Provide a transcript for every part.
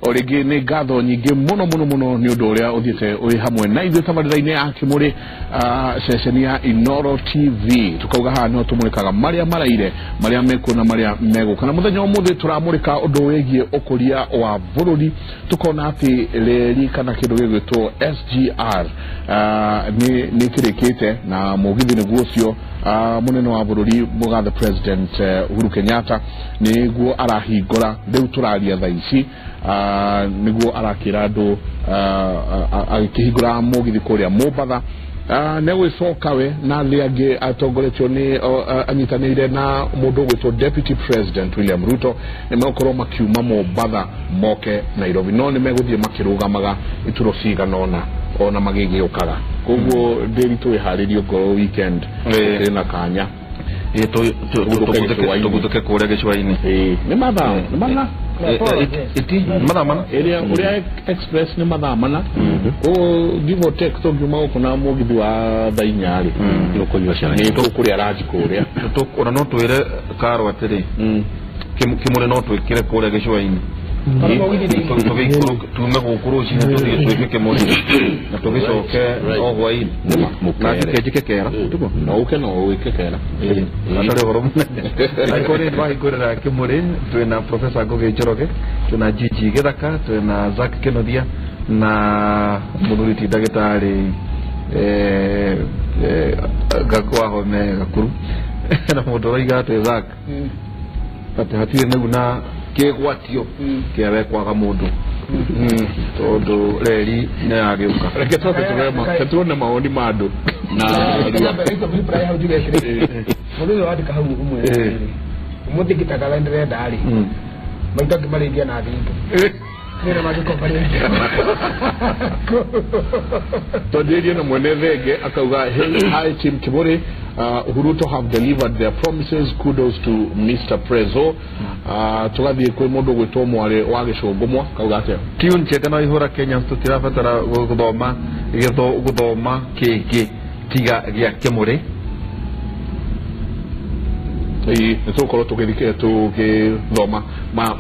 O rĩngĩ nĩ ngatho nyingĩ mũno mũno mũno nĩ ũndũ ũrĩa ũthiĩte wĩ hamwe na ithuĩ tabarĩra-inĩ ya Kĩmũrĩ, ceceni ya Inooro TV. Tukauga haha nĩho tũmũrĩkaga marĩa maraire, marĩa mekuo na marĩa megũka. Na mũthenya wa ũmũthĩ tũramũrĩka ũndũ wĩgiĩ ũkũria wa bũrũri, tukona atĩ reri kana kĩndũ gĩgwĩtwo SGR nĩ kĩrĩkĩte na mũgithi nĩguo ũcio mũnene wa bũrũri mũgathe President Uhuru Kenyatta nĩguo arahingũra rĩu tũraria thaa ici, nĩguo arakĩra andũ agĩkĩhingũra mũgithi kũrĩa Mombatha. Nĩegwĩcoka we na arĩa angĩ atongoretio nĩ anyitanĩire na mũndũ ũgwĩtwo Deputy President William Ruto, nĩmegũkorwo makiuma Mombatha moke Nairobi, no nĩmegũthiĩ makĩrũgamaga ituro cigana ũna ona magĩgĩũkaga. Koguo ndĩritũ wĩharĩrie ngorwo weekend ũkĩrĩ na kanya tũguthũke kũrĩa gĩcũa-inĩ. Nĩ mathaa nĩ mana iti mathaa mana ĩrĩa ũrĩa express nĩ mathaa mana, koguo give or take tũngiuma gũkũ na mũgithi wa thaa inya rĩ, nĩũkũnyua cai, nĩ tũkũrĩa ranji kũrĩa. Ona no twĩre Karo atĩrĩ, Kĩmũrĩ no twĩkĩre kũrĩa gĩcũa-inĩ, tume gũkũ rũcinĩ tũthiĩ twĩke Kĩmũrĩ na tũgĩcoke o hwainĩ na njike kera. No ũke no wĩke kera. Hatarĩ ũhoro mũnene. Angĩkorwo nĩ wahingũrĩra Kĩmũrĩ, twĩna Professor Ngũgĩ Njoroge, twĩna Gigi Gĩthaka, twĩna Zack Kĩnuthia na mũthuri ti ndagĩtarĩ Wahome Gakuru, na mũndũ ũroiga atĩ Zack atĩ hatirĩ nĩgu na kĩgwatio kĩa we kwaga mũndũ tondũ reri nĩ yagĩũka. Reke twambe tuone mawoni ma andũ na mũndũ ũyũ wandĩka hau ũmwe ũmũthĩ ngĩtangatha ndĩrenda rĩ maitũ angĩmarĩithia na thingo nĩra mangĩkombarĩria. Twanjĩrĩrie na mwene thenge akauga, "Hey, hi team Kimuri, Uhuruto have delivered their promises, kudos to Mr. Prezo." Tũgathiĩ kwĩ mũndũ ũgwĩtwo mwarĩ wa gĩcũngũmwa, kauga atĩa? Tune njega no ihũra Kenyans tũtirabatara gũthoma gũthoma kĩngĩ tiga gĩa Kĩmũrĩ. Nĩ tũgũkorwo tũgĩthoma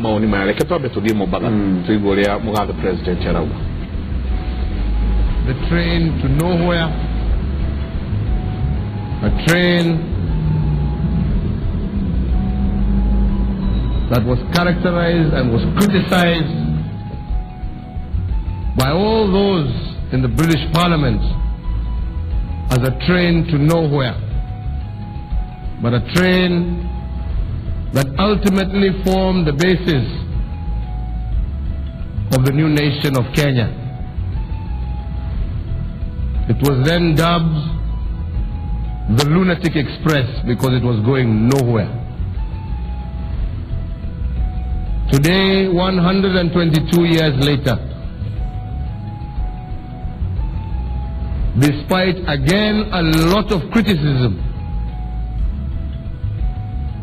mawoni maya. Reke twambe tũthiĩ Mombatha tũigue ũrĩa mũgathe President arauga. The train to nowhere, a train that was characterized and was criticized by all those in the British Parliament as a train to nowhere, but a train that ultimately formed the basis of the new nation of Kenya. It was then dubbed the Lunatic Express because it was going nowhere. Today, 122 years later, despite again a lot of criticism,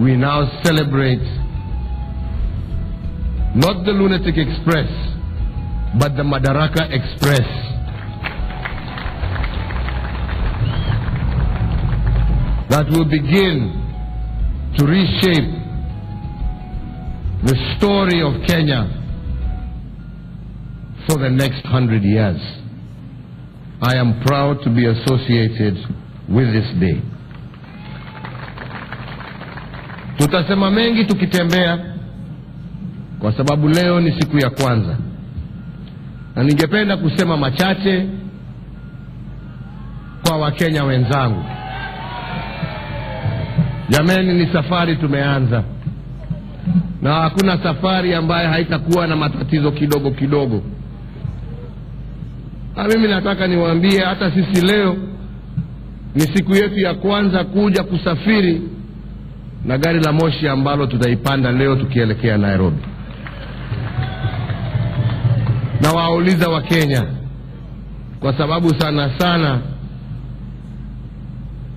we now celebrate not the Lunatic Express, but the Madaraka Express. That will begin to reshape the story of Kenya for the next 100 years. I am proud to be associated with this day. Tutasema mengi tukitembea, kwa sababu leo ni siku ya kwanza, na ningependa kusema machache kwa Wakenya wenzangu. Jameni, ni safari tumeanza, na hakuna safari ambaye haitakuwa na matatizo kidogo kidogo. Na mimi nataka niwaambie, hata sisi leo ni siku yetu ya kwanza kuja kusafiri na gari la moshi ambalo tutaipanda leo tukielekea Nairobi. Na wauliza wa Kenya, kwa sababu sana sana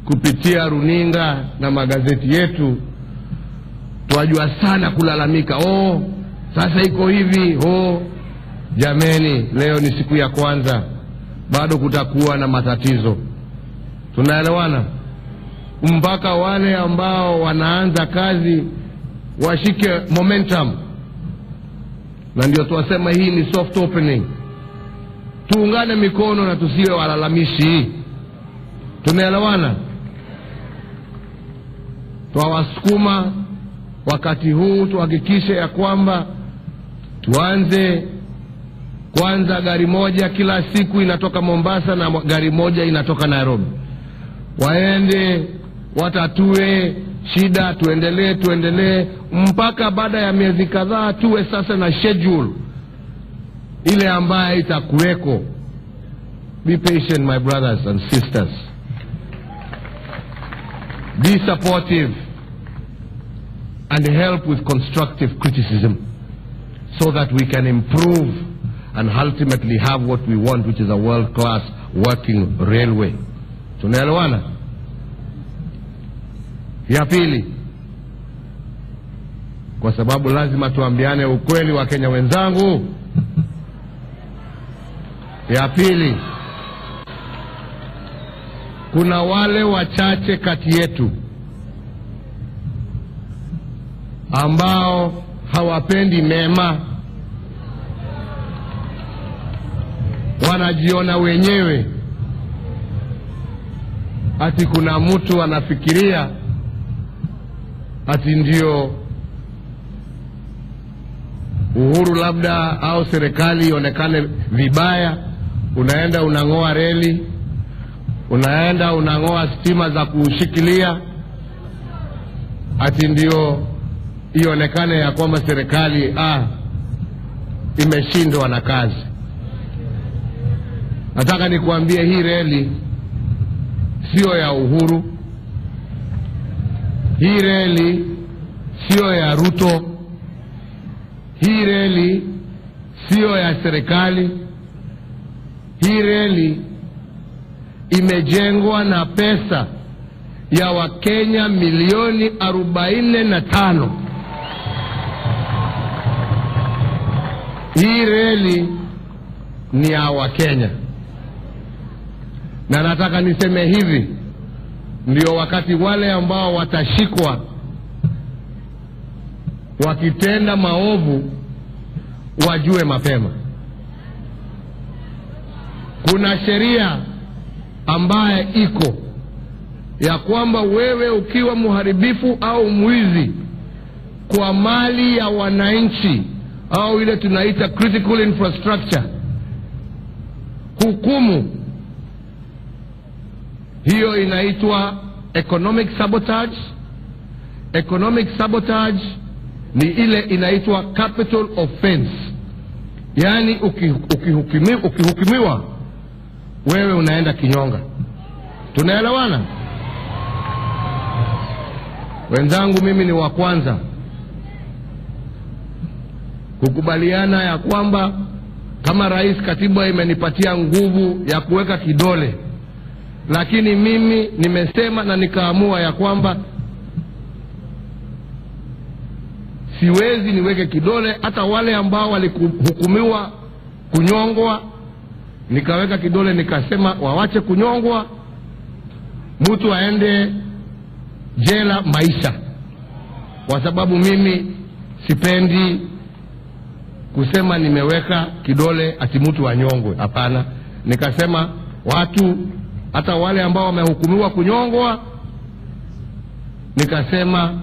kupitia runinga na magazeti yetu twajua sana kulalamika, oh sasa iko hivi, oh. Jameni, leo ni siku ya kwanza, bado kutakuwa na matatizo. Tunaelewana? Mpaka wale ambao wanaanza kazi washike momentum. Na ndio tuwasema hii ni soft opening. Tuungane mikono na tusiwe walalamishi. Tumeelewana? Twawasukuma wakati huu tuhakikishe ya kwamba tuanze kwanza gari moja kila siku inatoka Mombasa na gari moja inatoka Nairobi. Waende watatue shida, tuendelee mpaka baada ya miezi kadhaa tuwe sasa na schedule ile ambayo itakuweko. Be patient, my brothers and sisters. Be supportive and help with constructive criticism so that we can improve and ultimately have what we want, which is a world-class working railway. Tunaelewana? Ya pili, kwa sababu lazima tuambiane ukweli wa Kenya wenzangu. Ya pili, kuna wale wachache kati yetu ambao hawapendi mema, wanajiona wenyewe. Ati kuna mtu anafikiria ati ndio Uhuru labda au serikali ionekane vibaya, unaenda unang'oa reli, unaenda unang'oa stima za kushikilia, ati ndio ionekane ya kwamba serikali imeshindwa na kazi. Nataka nikuambie hii reli sio ya Uhuru, hii reli sio ya Ruto, hii reli sio ya serikali. Hii reli imejengwa na pesa ya Wakenya milioni 45. Hii reli ni ya Wakenya. Na nataka niseme hivi, ndio wakati wale ambao watashikwa wakitenda maovu wajue mapema. Kuna sheria ambaye iko ya kwamba wewe ukiwa muharibifu au mwizi kwa mali ya wananchi au ile tunaita critical infrastructure, hukumu hiyo inaitwa economic sabotage. Economic sabotage ni ile inaitwa capital offense. Yaani ukihukumiwa wewe unaenda kinyonga. Tunaelewana? Wenzangu, mimi ni wa kwanza kukubaliana ya kwamba kama rais, katiba imenipatia nguvu ya kuweka kidole, lakini mimi nimesema na nikaamua ya kwamba siwezi niweke kidole hata wale ambao walihukumiwa kunyongwa. Nikaweka kidole nikasema wawache kunyongwa, mtu aende jela maisha, kwa sababu mimi sipendi kusema nimeweka kidole ati mtu anyongwe. Hapana, nikasema watu hata wale ambao wamehukumiwa kunyongwa, nikasema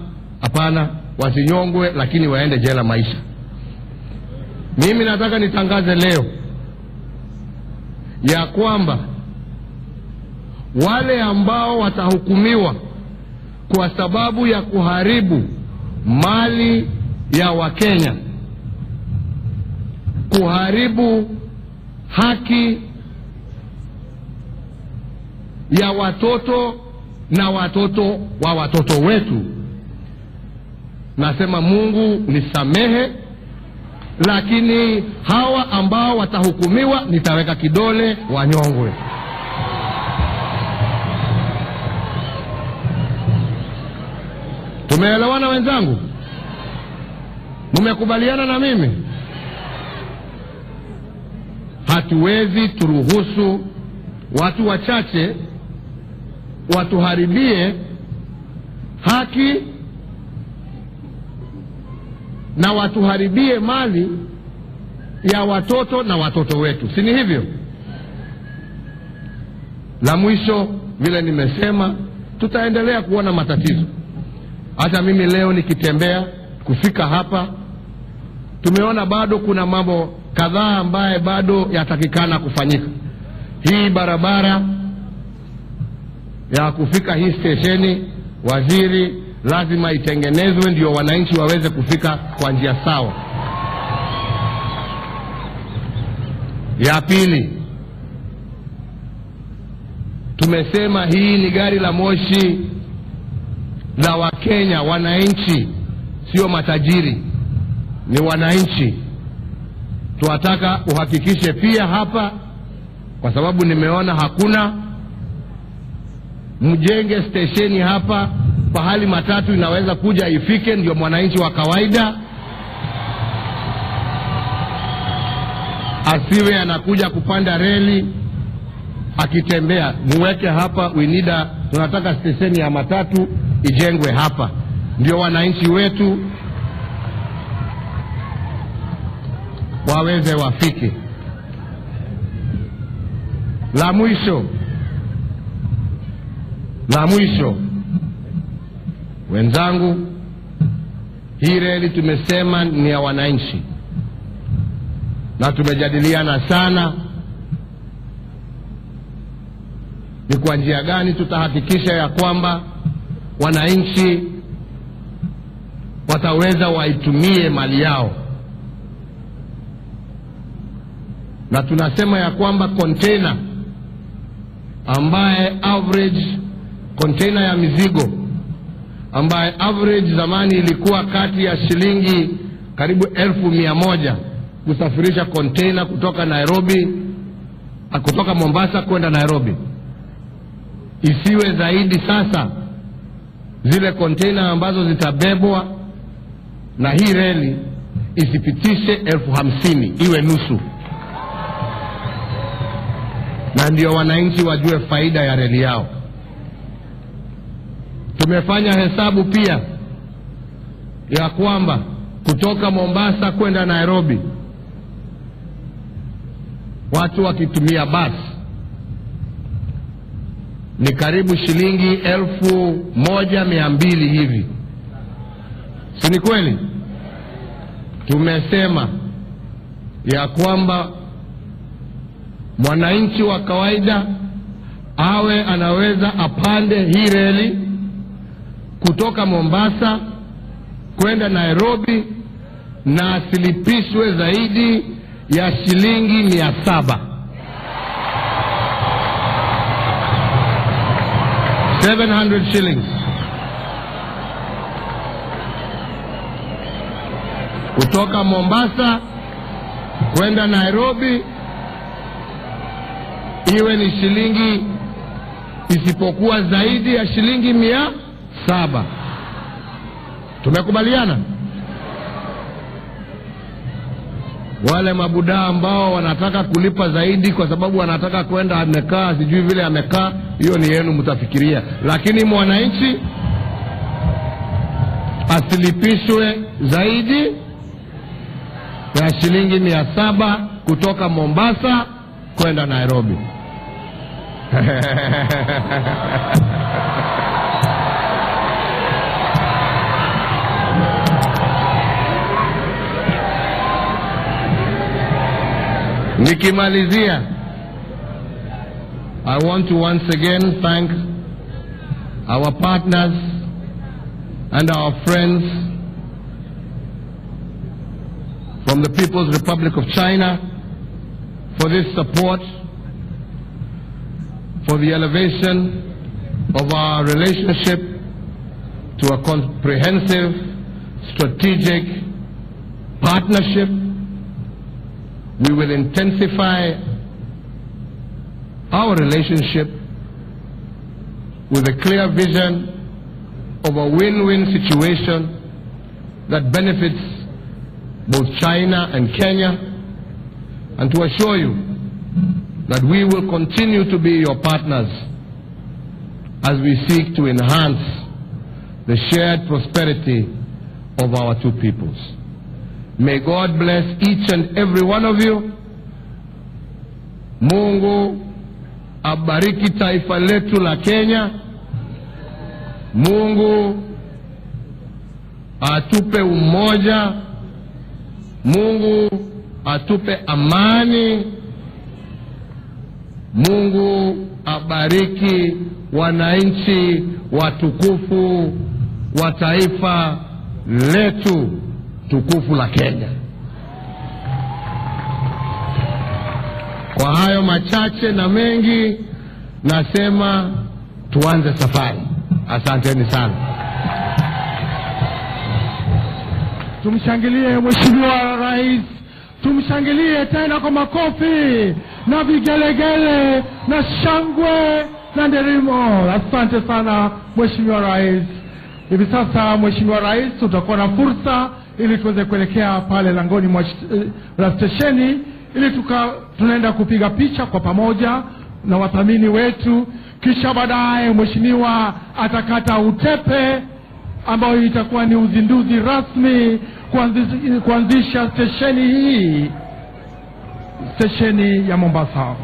hapana, wasinyongwe lakini waende jela maisha. Mimi nataka nitangaze leo ya kwamba wale ambao watahukumiwa kwa sababu ya kuharibu mali ya Wakenya, kuharibu haki ya watoto na watoto wa watoto wetu, nasema Mungu nisamehe, lakini hawa ambao watahukumiwa nitaweka kidole wanyongwe. Tumeelewana wenzangu? Mmekubaliana na mimi? Hatuwezi turuhusu watu wachache watuharibie haki na watuharibie mali ya watoto na watoto wetu, si ni hivyo? La mwisho, vile nimesema, tutaendelea kuona matatizo. Hata mimi leo nikitembea kufika hapa, tumeona bado kuna mambo kadhaa ambaye bado yatakikana kufanyika. Hii barabara ya kufika hii stesheni, waziri, lazima itengenezwe ndio wananchi waweze kufika kwa njia sawa. Ya pili, tumesema hii ni gari la moshi la Wakenya, wananchi, sio matajiri, ni wananchi. Tunataka uhakikishe pia hapa, kwa sababu nimeona hakuna, mjenge stesheni hapa pahali matatu inaweza kuja ifike, ndio mwananchi wa kawaida asiwe anakuja kupanda reli akitembea. Muweke hapa, we need a, tunataka stesheni ya matatu ijengwe hapa, ndio wananchi wetu waweze wafike. La mwisho wenzangu, hii reli tumesema ni ya wananchi, na tumejadiliana sana ni kwa njia gani tutahakikisha ya kwamba wananchi wataweza waitumie mali yao. Na tunasema ya kwamba container ambaye average container ya mizigo ambaye average zamani ilikuwa kati ya shilingi karibu 1,100 kusafirisha container kutoka Nairobi, kutoka Mombasa kwenda Nairobi, isiwe zaidi sasa. Zile container ambazo zitabebwa na hii reli isipitishe 50,000, iwe nusu, na ndio wananchi wajue faida ya reli yao. Tumefanya hesabu pia ya kwamba kutoka Mombasa kwenda Nairobi watu wakitumia basi ni karibu shilingi 1,200 hivi, si ni kweli? Tumesema ya kwamba mwananchi wa kawaida awe anaweza apande hii reli kutoka Mombasa kwenda Nairobi na asilipishwe zaidi ya shilingi 700. 700 shillings. Kutoka Mombasa kwenda Nairobi iwe ni shilingi isipokuwa zaidi ya shilingi 700. Tumekubaliana? Wale mabuda ambao wanataka kulipa zaidi kwa sababu wanataka kwenda amekaa sijui vile amekaa, hiyo ni yenu, mtafikiria. Lakini mwananchi asilipishwe zaidi ya shilingi 700 kutoka Mombasa kwenda Nairobi. Nikimalizia, I want to once again thank our partners and our friends from the People's Republic of China for this support, for the elevation of our relationship to a comprehensive strategic partnership. We will intensify our relationship with a clear vision of a win-win situation that benefits both China and Kenya, and to assure you that we will continue to be your partners as we seek to enhance the shared prosperity of our two peoples. May God bless each and every one of you. Mungu abariki taifa letu la Kenya. Mungu atupe umoja. Mungu atupe amani. Mungu abariki wananchi watukufu wa taifa letu tukufu la Kenya. Kwa hayo machache na mengi, nasema tuanze safari. Asanteni sana. Tumshangilie Mheshimiwa Rais, tumshangilie tena kwa makofi na vigelegele na shangwe na nderemo. Asante sana Mheshimiwa Rais. Hivi sasa Mheshimiwa Rais, tutakuwa na fursa ili tuweze kuelekea pale langoni mwa la stesheni ili tunaenda kupiga picha kwa pamoja na wathamini wetu. Kisha baadaye Mheshimiwa atakata utepe ambao itakuwa ni uzinduzi rasmi kuanzisha stesheni hii, stesheni ya Mombasa.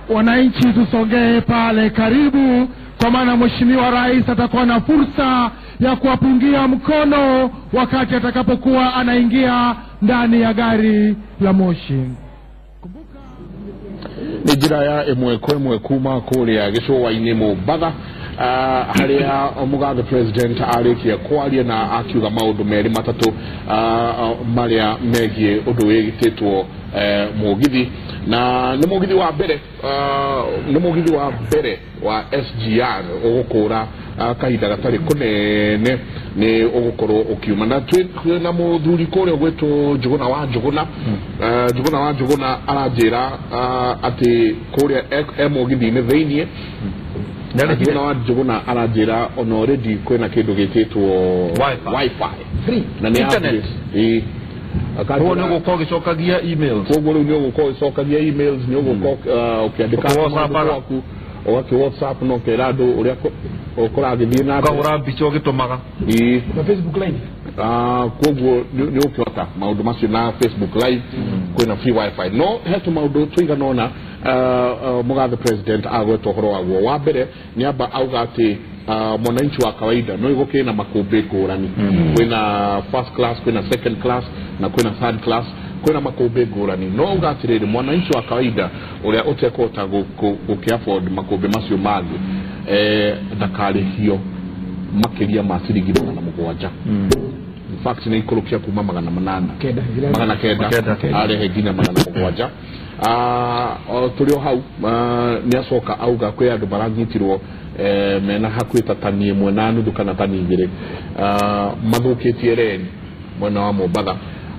Wananchi tusogee pale karibu, kwa maana Mheshimiwa Rais atakuwa na fursa ya kuwapungia mkono wakati atakapokuwa anaingia ndani ya gari la moshi. Nĩ njĩra ya ĩmwe kwa ĩmwe kuma kũrĩa gĩcũa-inĩ Mombatha, harĩa mũgathe president arĩkia kwaria na akiuga maũndũ merĩ matatũ marĩa megiĩ ũndũ wĩtĩtwo mũgithi. Na nĩ mũgithi wa mbere, nĩ mũgithi wa mbere wa SGR ũgũkũra kahinda gatarĩ kũnene nĩ ũgũkorwo ũkiuma. Na twĩ na mũthuri kũrĩa ũgwĩtwo Njũgũna wa Njũgũna. Njũgũna wa Njũgũna aranjĩra atĩ kũrĩa e mũgithi-inĩ thĩiniĩ. Njũgũna wa Njũgũna aranjĩra ona already kwĩna kĩndũ gĩtĩtwo Wi-Fi free na nĩ internet. Koguo nĩ ũgũkorwo ũgĩcokagia emails. Koguo rĩu nĩ ũgũkorwo ũgĩcokagia emails, nĩ ũgũkorwo ũkĩandĩka gwaku, ũgakĩ WhatsApp na ũkera andũ ũrĩa ũkũragĩthiĩ na mbere, ũkahũra mbica ũgĩtũmaga na Facebook live. Koguo nĩ ũkĩhota maũndũ macio na Facebook live, kwĩna free Wi-Fi. No he tũmaũndũ tũigana ũna mũgathe president agweta ũhoro waguo. Wa mbere nĩ amba auga atĩ mwananchi wa kawaida no igũkĩ na makũmbĩ ngũrani. Kwĩna first class, kwĩna second class na kwĩna third class, kwĩna makũmbĩ ngũrani. No auga atĩrĩrĩ, mwananchi wa kawaida ũrĩa ũtekũhota gũkĩ afford makũmbĩ macio mangĩ, ndakarĩhio makĩria ma ciringi 700. In fact nĩ ikũrũkia kuma 800 900 arehe nginya 700. Tũrĩ o hau nĩ acoka auga kwĩ andũ maranyitirwo mena hakuhĩ ta tani 1.5 kana tani 2 mathũkĩtie reri mwena wa Mombatha,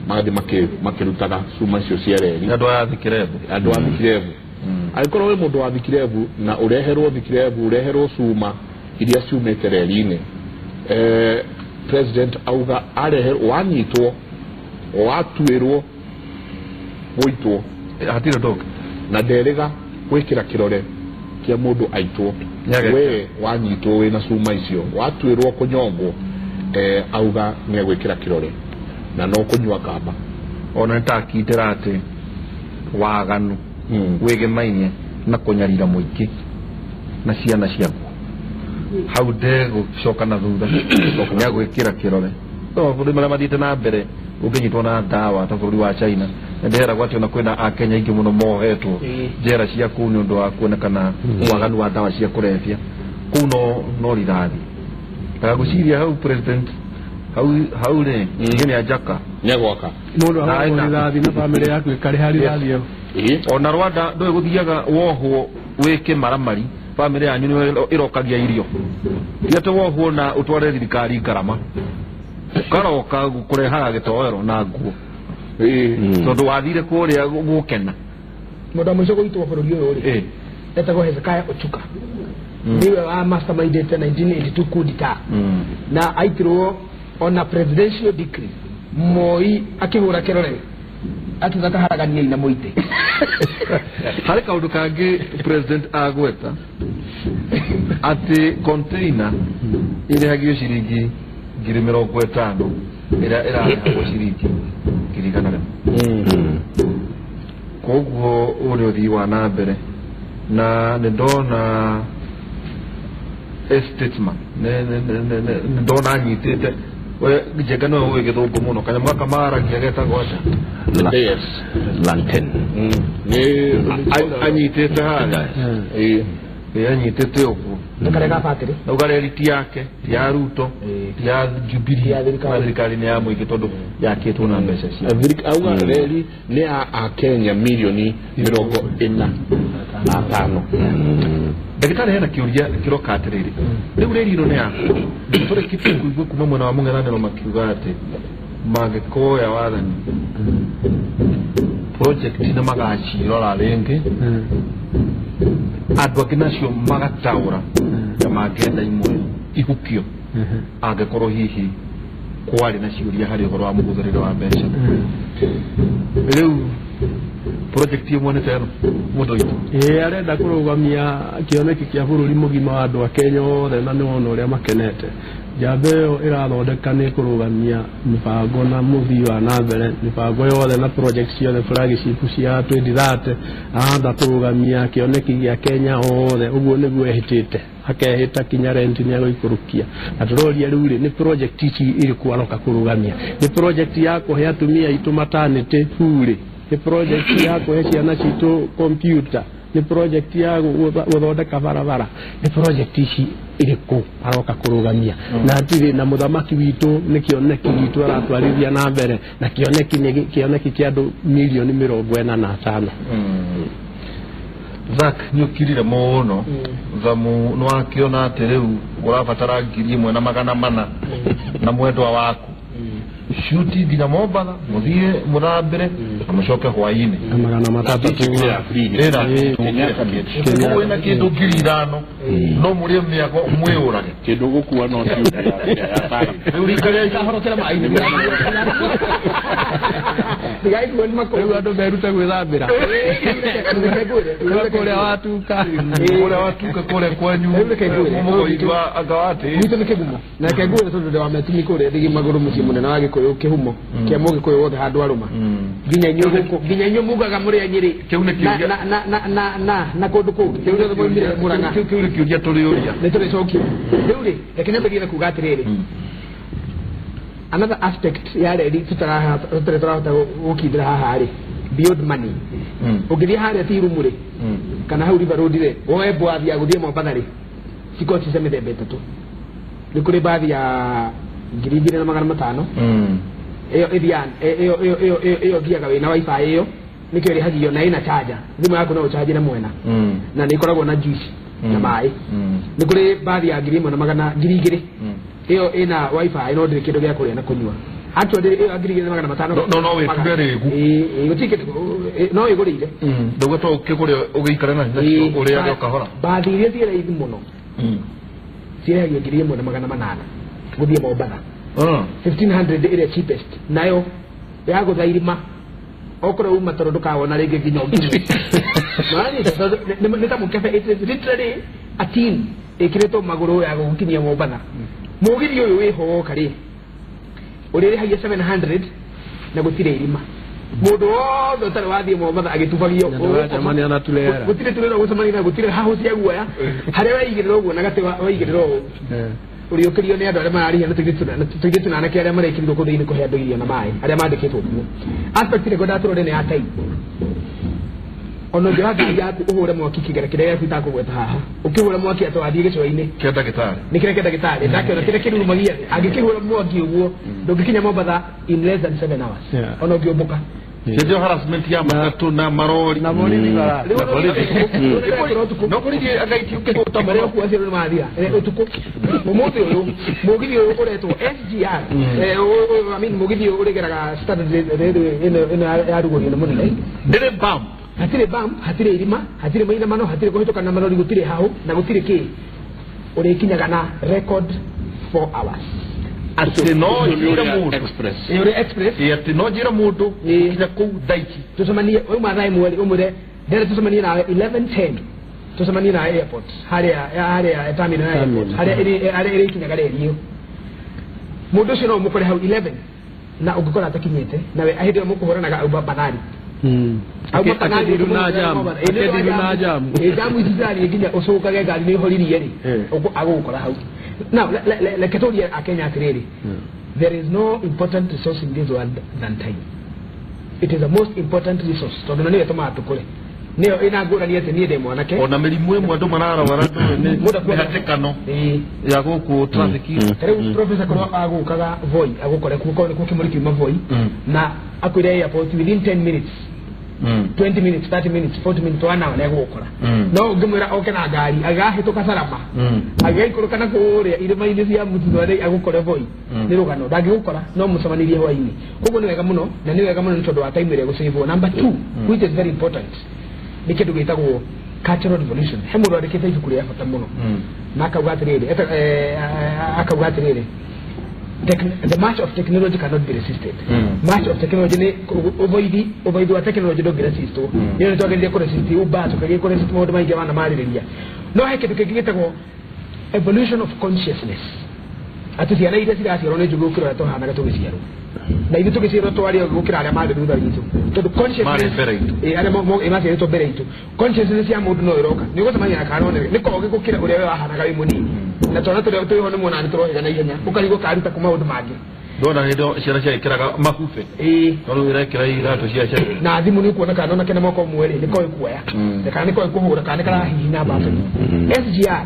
magathiĩ makĩrutaga cuma icio cia reri. Andũ aya Thikirebu, andũ a Thikirebu. Angĩkorwo wĩ mũndũ wa Thikirebu na ũreherwo Thikirebu, ũreherwo cuma iria ciumĩte reri-inĩ, president auga areherwo, wanyitwo, watuĩrwo gũitwo, hatirĩ ũndũ ũngĩ, na nderĩga gwĩkĩra kĩrore kĩa mũndũ aitwo. We wanyitwo wĩna cuma icio, watuĩrwo kũnyongwo, auga nĩ egwĩkĩra kĩrore na no kũnyua kamba. Ona nĩtakindĩra atĩ waganu wĩgĩmainie na kũnyarira mũingĩ na ciana ciaku, hau ndegũcoka na thutha, nĩagwĩkĩra kĩrore. No bũrũri marĩa mathiĩte na mbere ũngĩnyitwo na ndawa ta bũrũri wa China, nĩndĩragwo atĩ ona kwĩna akenya aingĩ mũno mohetwo njera cia kũu nĩ ũndũ wa kuonekana waganu wa ndawa cia kũrebia kũu, no rithathi. Ndagagũciria hau president hau rĩ nĩ anjaka nĩegwaka mũndũ ahũrwo rithathi na bamĩrĩ yaku ĩkarĩha rithathi ĩyo. Ona Rwanda ndũĩ gũthiaga wohwo wĩ kĩmaramari, bamĩrĩ yanyu nĩyo ĩrokagia irio, ti atĩ wohwo na ũtware thirikari ngarama, ũkaroka kũrehaga gĩtoero na nguo tondũ wathire kũrĩa gũkena. Mũndũ wa mũico kũnyitwo bũrũri ũyũ rĩ etagwo Hezekiah Ochuka, nĩwe wa mastermindĩte 1982 coup d'etat, na aitirwo ona presidential decree. Moi akĩhũra kĩrore akiuga kaharagania na mũitĩ. Harĩ kaũndũ kangĩ president agweta Atĩ container ĩrĩhagio ciringi 50,000 ĩrĩa ĩrarĩhagwo ciringi 100,000. Koguo ũyũ nĩ ũthii wa na mbere na nĩ ndona statesman nĩ ndona anyitĩte we Njenga nĩwe ũĩ gĩthũngũ mũno kanyamũ gaka maragia getagwo atĩa? Lantern. Anyitĩte harĩa anyitĩte ũguo Nĩ ga battery. Nauga reri ti yake, ti ya Ruto, ti ya Jubilee, Ti ya thirikari. Na thirikari nĩ ya mũingĩ tondũ yakĩtwo na mbeca cia Auga reri nĩ ya Akenya milioni 45. Ndagĩtarĩ hena kĩũria kĩroka atĩrĩrĩ, rĩu reri ĩno nĩ yaku tũrĩkĩtie kũigua kuma mwena wa mũng'ethanĩro makiuga atĩ mangĩkoya wathani project nĩ magacirora rĩngĩ andũ angĩ nacio magataũra na mangĩenda imwe ihukio angĩkorwo hihi kwarĩ na ciũria harĩ ũhoro wa mũhũthĩrĩre wa mbeca. Rĩu project ĩmwe nĩ ta ĩno mũndũ witũ Ĩĩ arenda kũrũgamia kĩoneki kĩa bũrũri mũgima wa andũ a Kenya othe na nĩ wona ũrĩa makenete. Njamba ĩyo ĩrathondeka nĩ kũrũgamia mĩbango na mũthii wa na mbere mĩbango yothe na project ciothe flagship cia 2030 arahota kũrũgamia kĩoneki gĩa Kenya othe ũguo nĩguo ehĩtĩte akehĩta kinya rent nĩ egũikũrũkia na tũroria rĩu rĩ nĩ project ici irĩkũ aroka kũrũgamia nĩ project ya kũhe atumia aitũ maternity bure nĩ project ya kũhe ciana citũ computer nĩ project ya gũthondeka barabara nĩ project ici irĩkũ aroka kũrũgamia na hatirĩ na mũthamaki witũ nĩ kĩoneki gitũ aratwarithia na mbere na kĩoneki nĩ kĩoneki kĩa andũ milioni 45. Zack nĩ ũkirire mũno thamu nĩ wakĩona atĩ rĩu ũrabatara 1400 na mwendwa waku shuti nginya Mombatha mũthiĩ mũthambĩre na mũcoke hwaĩ-inĩ Na 300. Wĩna kĩndũ 5,000 no mũrĩe mĩago mwĩũrage Kĩndũ gũkua no rĩu rika rĩa Horokera maĩ-inĩ. Ndigaikuo nĩ makũrũ. Rĩu andũ merute gwĩthambĩra kũrĩa watuka kũrĩa watuka kũrĩa kwanyu Rĩu reke ngwĩre. mũgũigua anga watĩ Gwitũ nĩ kĩgumo na reke ngwĩre tondũ ndĩ wa metumi kũrĩa thigi magũrũ mũciĩ mũnene wa Gĩkũyũ kĩhumo kĩa mũgĩkũyũ wothe handũ arũma nginya inyuĩ gũkũ nginya inyuĩ mugaga mũrĩ a Nyĩrĩ Kĩu nĩ kĩũria. na kũndũ kũngĩ kĩu gĩothe mwaumire Mũrang'a kĩu nĩ kĩũria tũrĩũria nĩ tũrĩcokia rĩu rĩ reke nyambĩrĩrie na kuga atĩrĩrĩ another aspect ya reri tũtarĩ tũrahota gũkindĩra haha rĩ beyond money ũngĩthiĩ harĩa Tea Room rĩ kana hau River Road rĩ woe mbathi ya gũthiĩ Mombatha rĩ cikoragwo ci cia mĩthemba ĩtatũ nĩ kũrĩ mbathi ya 2500 ĩyo ĩthiaga ĩyo ĩyo ĩyo ĩyo ĩyo ĩthiaga wĩna wifi ĩyo nĩkĩo ĩrĩhagio na ĩna charger thimũ yaku no ũchanjĩre mwena na nĩ ĩkoragwo na juice na maĩ nĩ kũrĩ mbathi ya 1000 2,000 ĩyo ĩna wifi no ndĩrĩ kĩndũ gĩa kũrĩa na kũnyua actually ĩyo ya 2500 No, no wĩtuge rĩgu. Ĩĩ, gũtirĩ kĩndũ no ĩgũrĩire ndauga to ũkĩgũre ũgĩikare nacio ũrĩage o kahora mbathi iria ciĩ raithi mũno cirĩhagio 1800 gũthiĩ Mombatha 1500 ĩrĩa cheapest nayo ya gũtha irima okorwo uma toro ndũkawona rĩngĩ nginya ũkinye nĩ ta mũkebe it is literally a tin ĩkĩrĩtwo magũrũ ya gũgũkinyia Mombatha mũgithi ũyũ wĩho woka rĩ ũrĩrĩhagia 700 na gũtirĩ irima mũndũ wothe ũtarĩ wathiĩ Mombatha agĩtubagio Na ndũracemania na turera. gũtirĩ turera gũcemania na gũtirĩ hahũ cia guoya harĩa waigĩrĩra ũguo na gatĩ waigĩrĩra ũũ ũrĩũkĩrio nĩ andũ arĩa mararĩhia na tũirĩtu na anake arĩa marekĩrirwo kũndũ inĩ kũhe andũ irio na maĩ arĩa mandĩkĩtwo kuo aspect ĩrĩa ngwendaga tũrore nĩ ya time ona ũngĩoya ngari yaku ũhũre mwaki kĩgera kĩrĩa gĩaku itakũgweta haha ũkĩhũra mwaki atĩ wathiĩ gĩcũa-inĩ kĩa ndagĩtarĩ nĩ kĩrĩa kĩa ndagĩtarĩ ndakĩona kĩrĩa kĩrurumagia thĩ angĩkĩhũra mwaki ũguo ndũngĩkinya Mombatha in less than 7 hours Yeah. ona ũngĩũmbũka hĩndĩ ĩyo harassment ya matatũ na marori Na borithi bara. Rĩu Na borithi. ũtukũ no borithi agaiti ũkĩhũta marĩa mũno ũkuua acio nĩ mathira ũtukũ ũmũthĩ ũyũ mũgithi ũyũ ũretwo SGR I mean mũgithi ũyũ ũrĩgeraga standard railway ĩno yarugũrio nĩ mũnene ndĩrĩ bam hatirĩ bam hatirĩ irima hatirĩ mainamano hatirĩ kũhĩtũka na marori gũtirĩ hau na gũtirĩ kĩ ũrĩkinyaga na record 4 hours atĩ no njĩre mũndũ Express. Ĩ, ũrĩ express Ĩ, atĩ no njĩre mũndũ Ĩ. kinya kũu thaa ici tucemanie wauma thaa ĩmwe rĩ ũmwĩre ndĩrenda tucemanie nawe 11:10 Tucemanie na airport haria terminal ya airport haria iri ikinyaga reri iyo. Mundu ucio no mukore hau 11 na ungikora atakinyite nawe ahindi ĩyo mũkũhũranaga auma banari. Auma banari na jam. Jamu ici cirathiĩ nginya ũcũkage ngari nĩ ũhoririe rĩ agũgũkora hau. Now reke tũrie Akenya atĩrĩrĩ, there is no important resource in this world than time. It is the most important resource tondũ nĩyo ĩtũmaga tũkũre. Nĩyo ĩna ngũrani atĩ niĩ ndĩ mwanake ona mĩrimũ ĩmwe andũ mararwara nĩ mĩhatĩkano ya gũkũ traffic. Ta rĩu professor korwo agũkaga Voi agũkore kuo korwo nĩkuo kĩmũrĩ kiuma Voi na akwĩre airport within 10 minutes 20 minutes 30 minutes 40 minutes 1 hour nĩegũgũkora. No ũngĩmwĩra oke na ngari agahĩtũka Salama agĩikũrũka na kũrĩa irĩma-inĩ cia Mũtitũ agũkore Voi nĩ rũgano ndangĩgũkora no mũcemanirie hwaĩ-inĩ. Koguo nĩ wega mũno na nĩ wega mũno nĩ tondũ wa time ĩrĩa ĩgũcĩvwo. Number 2 which is very important nĩ kĩndũ gĩtagwo cultural revolution. He mũndũ andĩkĩte ibuku rĩa bata mũno na akauga atĩrĩrĩ the march of technology cannot be resisted. March of technology ni uvoidi wa technology ndũngĩresistwo. Nĩyo nĩtwagĩrĩire kũresist Uber, tũkagĩrĩire kũresist maũndũ maingĩ wana marĩrĩria. No he kĩndũ kĩngĩ gĩtagwo evolution of consciousness. Atĩ ciana iria ciraciarwo nĩ njũgĩ gũkĩra ũrĩa tũhanaga tũgĩciarwo. Na ithuĩ tũgĩciarwo twarĩ ogĩ gũkĩra arĩa marĩ thutha witũ. Tondũ consciousness arĩa maciarĩtwo mbere itũ. Consciousness ya mũndũ no ĩroka. Nĩ ũgũcemania na kana nĩ kogĩ gũkĩra ũrĩa we wahanaga wĩ mũnini. Na twana tũrĩa twĩho nĩ muona nĩ tũrohĩga na ihenya ũkarigwo karuta kuma maũndũ mangĩ. Ndona hĩndĩ ciana ciaĩkĩraga mabube no rĩu irekĩra iratũ cia ciana na thimũ nĩ ũkuona kana ona kena moko ũmwe rĩ nĩ koĩ kuoya kana nĩ koĩ kũhũra kana nĩ karahihinya batoni. SGR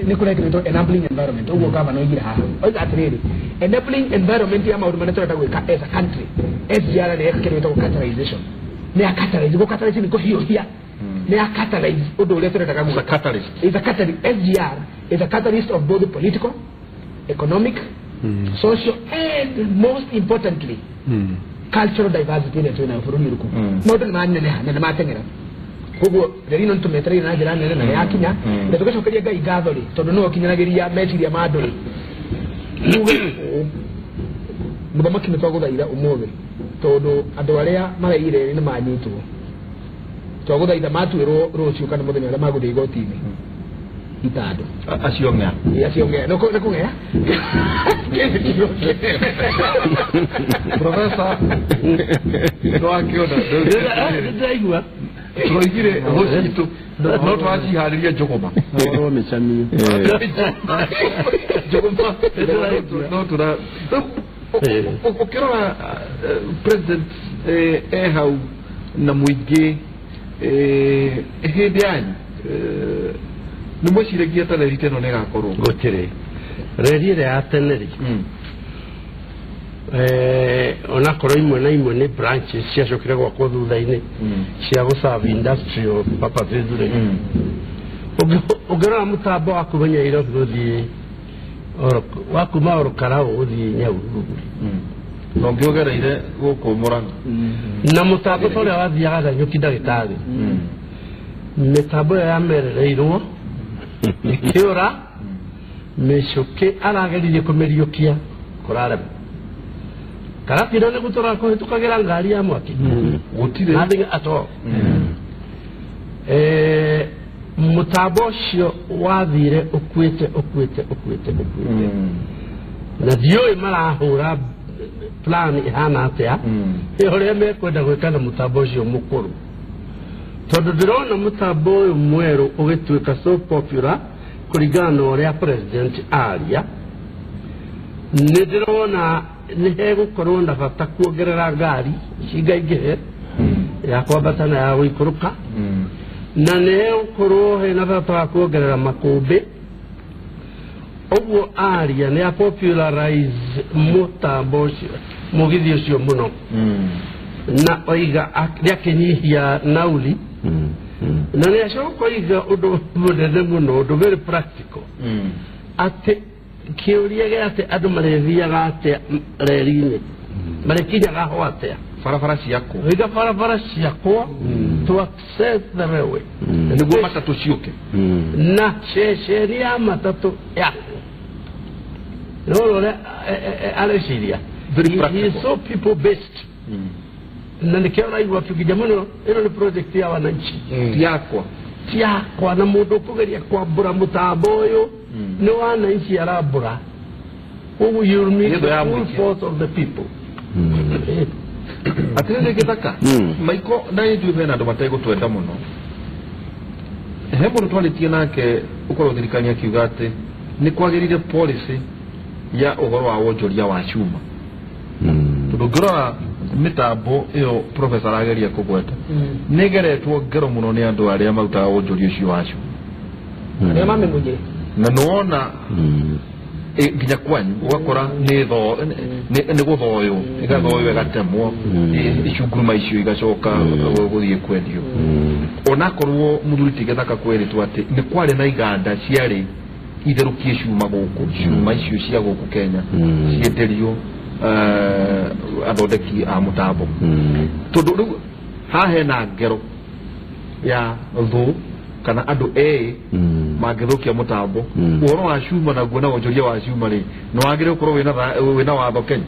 nĩ kũrĩa kĩndũ enabling environment ũguo gavana oigire haha oiga atĩrĩrĩ enabling environment ya maũndũ marĩa tũrenda gwĩka as a country. SGR nĩ kĩndũ gĩtagwo catalyzation. Nĩ ya catalyze, gũ catalyze nĩ kũhiũhia. Nĩ ya catalyze ũndũ ũrĩa tũrendaga gwĩka. Catalyst. Is a catalyst. SGR is a catalyst of both political, economic, social and most importantly cultural diversity ĩrĩa twĩnayo bũrũri ũrĩkũ. Maũndũ nĩ maneneha na nĩ mateng'era. Koguo reri no nĩtũmetereire na njĩra nene na nĩyakinya na tũgacokeria Ngai ngatho rĩ tondũ nĩwe ũkinyanagĩria meciria ma andũ rĩ. Tuge mũthamaki nĩ twagũthaitha ũmũthĩ tondũ andũ arĩa maraiyire rĩ nĩ manyitwo. Twagũthaitha matuĩrwo rũciũ kana mũthenya ũrĩa magũthiĩ igoti-inĩ itandũ. Acio ng'ea. Acio ng'ea. Nĩ kũng'ea? Professor nĩwakĩona ndĩraigua tũroigire rũcitũ no tũraciharĩria njũgũma. Ũhoro mĩcamio. Njũgũma no tũra ũkĩrora president e hau na mũingĩ hĩndĩ yanyu nĩ mweciragia ta reri ĩno nĩ ĩgakorwo? Gũtirĩ. Reri ĩrĩa ya tene rĩ onakorwo imwe na imwe nĩ branches ciacokire gwakwo thutha-inĩ cia gũserve industrial purposes rĩ ũngĩrora mũtambo wa kuma Nyairobi gũthiĩ wa kuma Ol Kalou gũthiĩ Nyahururu rĩ na ũngĩ ũgereire gũkũ Murang'a na mũtambo ta ũrĩa wathiaga Nanyuki ndagĩtarĩ mĩtambo ĩyo yamerereirwo ĩkĩũra mĩcũkĩ arageririe kũmĩriũkia kũrarema. Karatina nĩ gũtũra kũhĩtũkagĩra ngari ya mwaki gũtirĩ nothing at all. Mũtambo ũcio wathire ũkuĩte ũkuĩte ũkuĩte ũkuĩte na ndiũĩ marahũra plan ĩhana atĩa ũrĩa mekwenda gwĩka na mũtambo ũcio mũkũrũ tondũ ndĩrona mũtambo ũyũ mwerũ ũgĩtuĩka so popular kũringana na ũrĩa president aria. Nĩ ndĩrona nĩ hegũkorwo na bata kuongerera ngari cingaingĩhe ya kwambata na ya gũikũrũka na nĩ hegũkorwo hena bata wa kuongerera makũmbĩ. Ũguo aria nĩ apopularize mũtambo ũcio mũgithi ũcio mũno na oiga nĩ akĩnyihia nauli na nĩ acoka oiga ũndũ mũnene mũno ũndũ very practical atĩ kĩũria gĩa atĩ andũ marĩthiaga atĩa reri-inĩ marĩkinyaga ho atĩa barabara ciakwo oiga barabara ciakwo to access the railway nĩguo matatũ ciũke na ceceni ya matatũ yakwo. No ũrĩa areciria Very he is so people based na nĩkĩo ũraigua akiuga mũno ĩno nĩ project ya wananchi ti yakwa. Ciakwa na mũndũ ũkũgeria kwambũra mũtambo ũyũ nĩ wananchi arambũra. Ũguo you meet the full force of the people. Atirĩrĩ Gĩthaka Maiko na ithuĩ hena andũ mategũtwenda mũno. He mũndũ twarĩtie nake ũkorwo thirikari akiuga atĩ nĩ kwagĩrĩire policy ya ũhoro wa wonjoria wa cuma. Tondũ ũngĩrora mĩtambo ĩyo professor arageria kũgweta nĩ ĩgeretwo ngero mũno nĩ andũ arĩa marutaga wonjoria ũcio wa cuma. Arĩa mamĩmunye. Na nĩwona nginya kwanyu ũgakora nĩ gũthoywo ĩgathoywo ĩgatemwo icunguruma icio igacoka gũthiĩ kwendio. Onakorwo mũthuri ti Gĩthaka kwĩrĩtwo atĩ nĩ kwarĩ na iganda ciarĩ itherũkie cuma gũkũ, cuma icio cia gũkũ Kenya cienderio athondeki a mũtambo. Tondũ rĩu haha hena ngero ya thũ kana andũ erĩ mangĩthũkia mũtambo. Ũhoro wa cuma naguo na wonjoria wa cuma rĩ nĩ wagĩrĩire gũkorwo wĩna watho Kenya.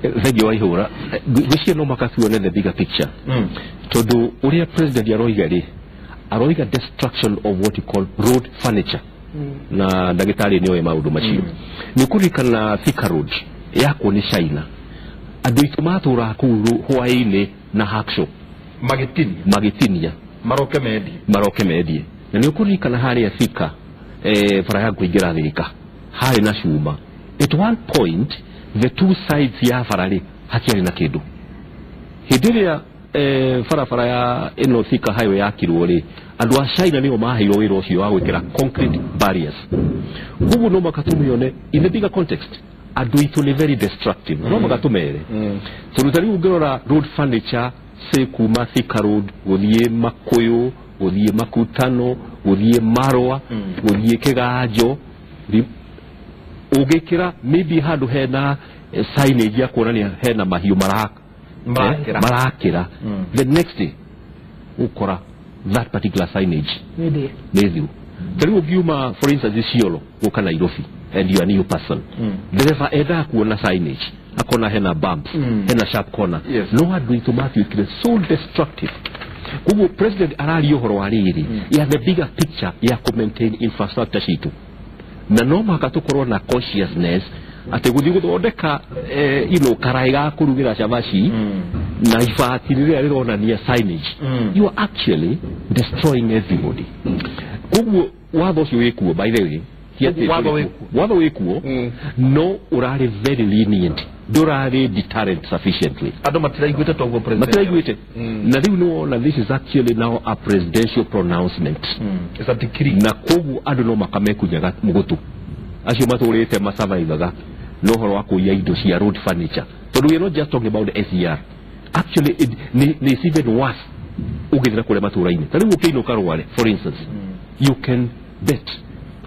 Thengiũ wa ihũra ngwĩciria no mũhaka tuone the bigger picture. Tondũ ũrĩa president aroiga rĩ, aroiga destruction of what you call road furniture. Na ndagĩtarĩ nĩoĩ maũndũ macio. Nĩ ũkũririkana Thika Road yakwo nĩ China. Andũ aitũ matũraga kũu hwaĩ-inĩ na hacksaw magĩtinia maroke mendie. Na nĩ ũkũririkana harĩa Thika bara ya kũingĩra Thika harĩ na cuma. At one point the two sides ya bara rĩ hatiarĩ na kĩndũ. Hĩndĩ ĩrĩa barabara ya ĩno Thika highway yakirwo rĩ, andũ a China nĩo maheirwo wĩra ũcio wa gwĩkĩra concrete barriers. Koguo no mũhaka tũmĩone in the bigger context. Andũ aitũ nĩ very destructive. No mũhaka tũmere. Tondũ ta rĩu ũngĩrora road furniture say kuma Thika Road gũthiĩ Makũyũ, gũthiĩ Makutano, gũthiĩ Marwa, gũthiĩ Kĩganjo, ũngĩkĩra maybe handũ hena signage ya kuonania hena mahiũ marakĩra. The next day ũkora that particular signage nĩ thiru. Ta rĩu ũngiuma for instance Isiolo gũka Nairobi and you are a new person, ndereba endaga kuona signage akona hena bumps, hena sharp corner. No andũ aitũ matuĩkire so destructive. Koguo president araria ũhoro wa rĩrĩ ya the bigger picture ya kũ maintain infrastructure citũ. Na no mũhaka tũkorwo na consciousness atĩ gũthiĩ gũthondeka karaĩ ga kũrugĩra cabaci na ibati rĩrĩa rĩronania signage, you are actually destroying everybody. Koguo watho ũcio wĩkuo, by the way, watho wĩkuo no ũrarĩ very lenient, ndũrarĩ deterrent sufficiently. Andũ matiraiguĩte toguo president matiraiguĩte. Na rĩu nĩwona this is actually now a presidential pronouncement. It's a decree. Na koguo andũ no makamekunya mũgũtũ acio matũrĩte masurvivaga no ũhoro wa kũiya indo cia road furniture. Tondũ we are not just talking about the SGR. Actually it's even worse ũngĩthira kũrĩa matũra-inĩ. Ta rĩu ũkĩinũka Rware for instance, you can bet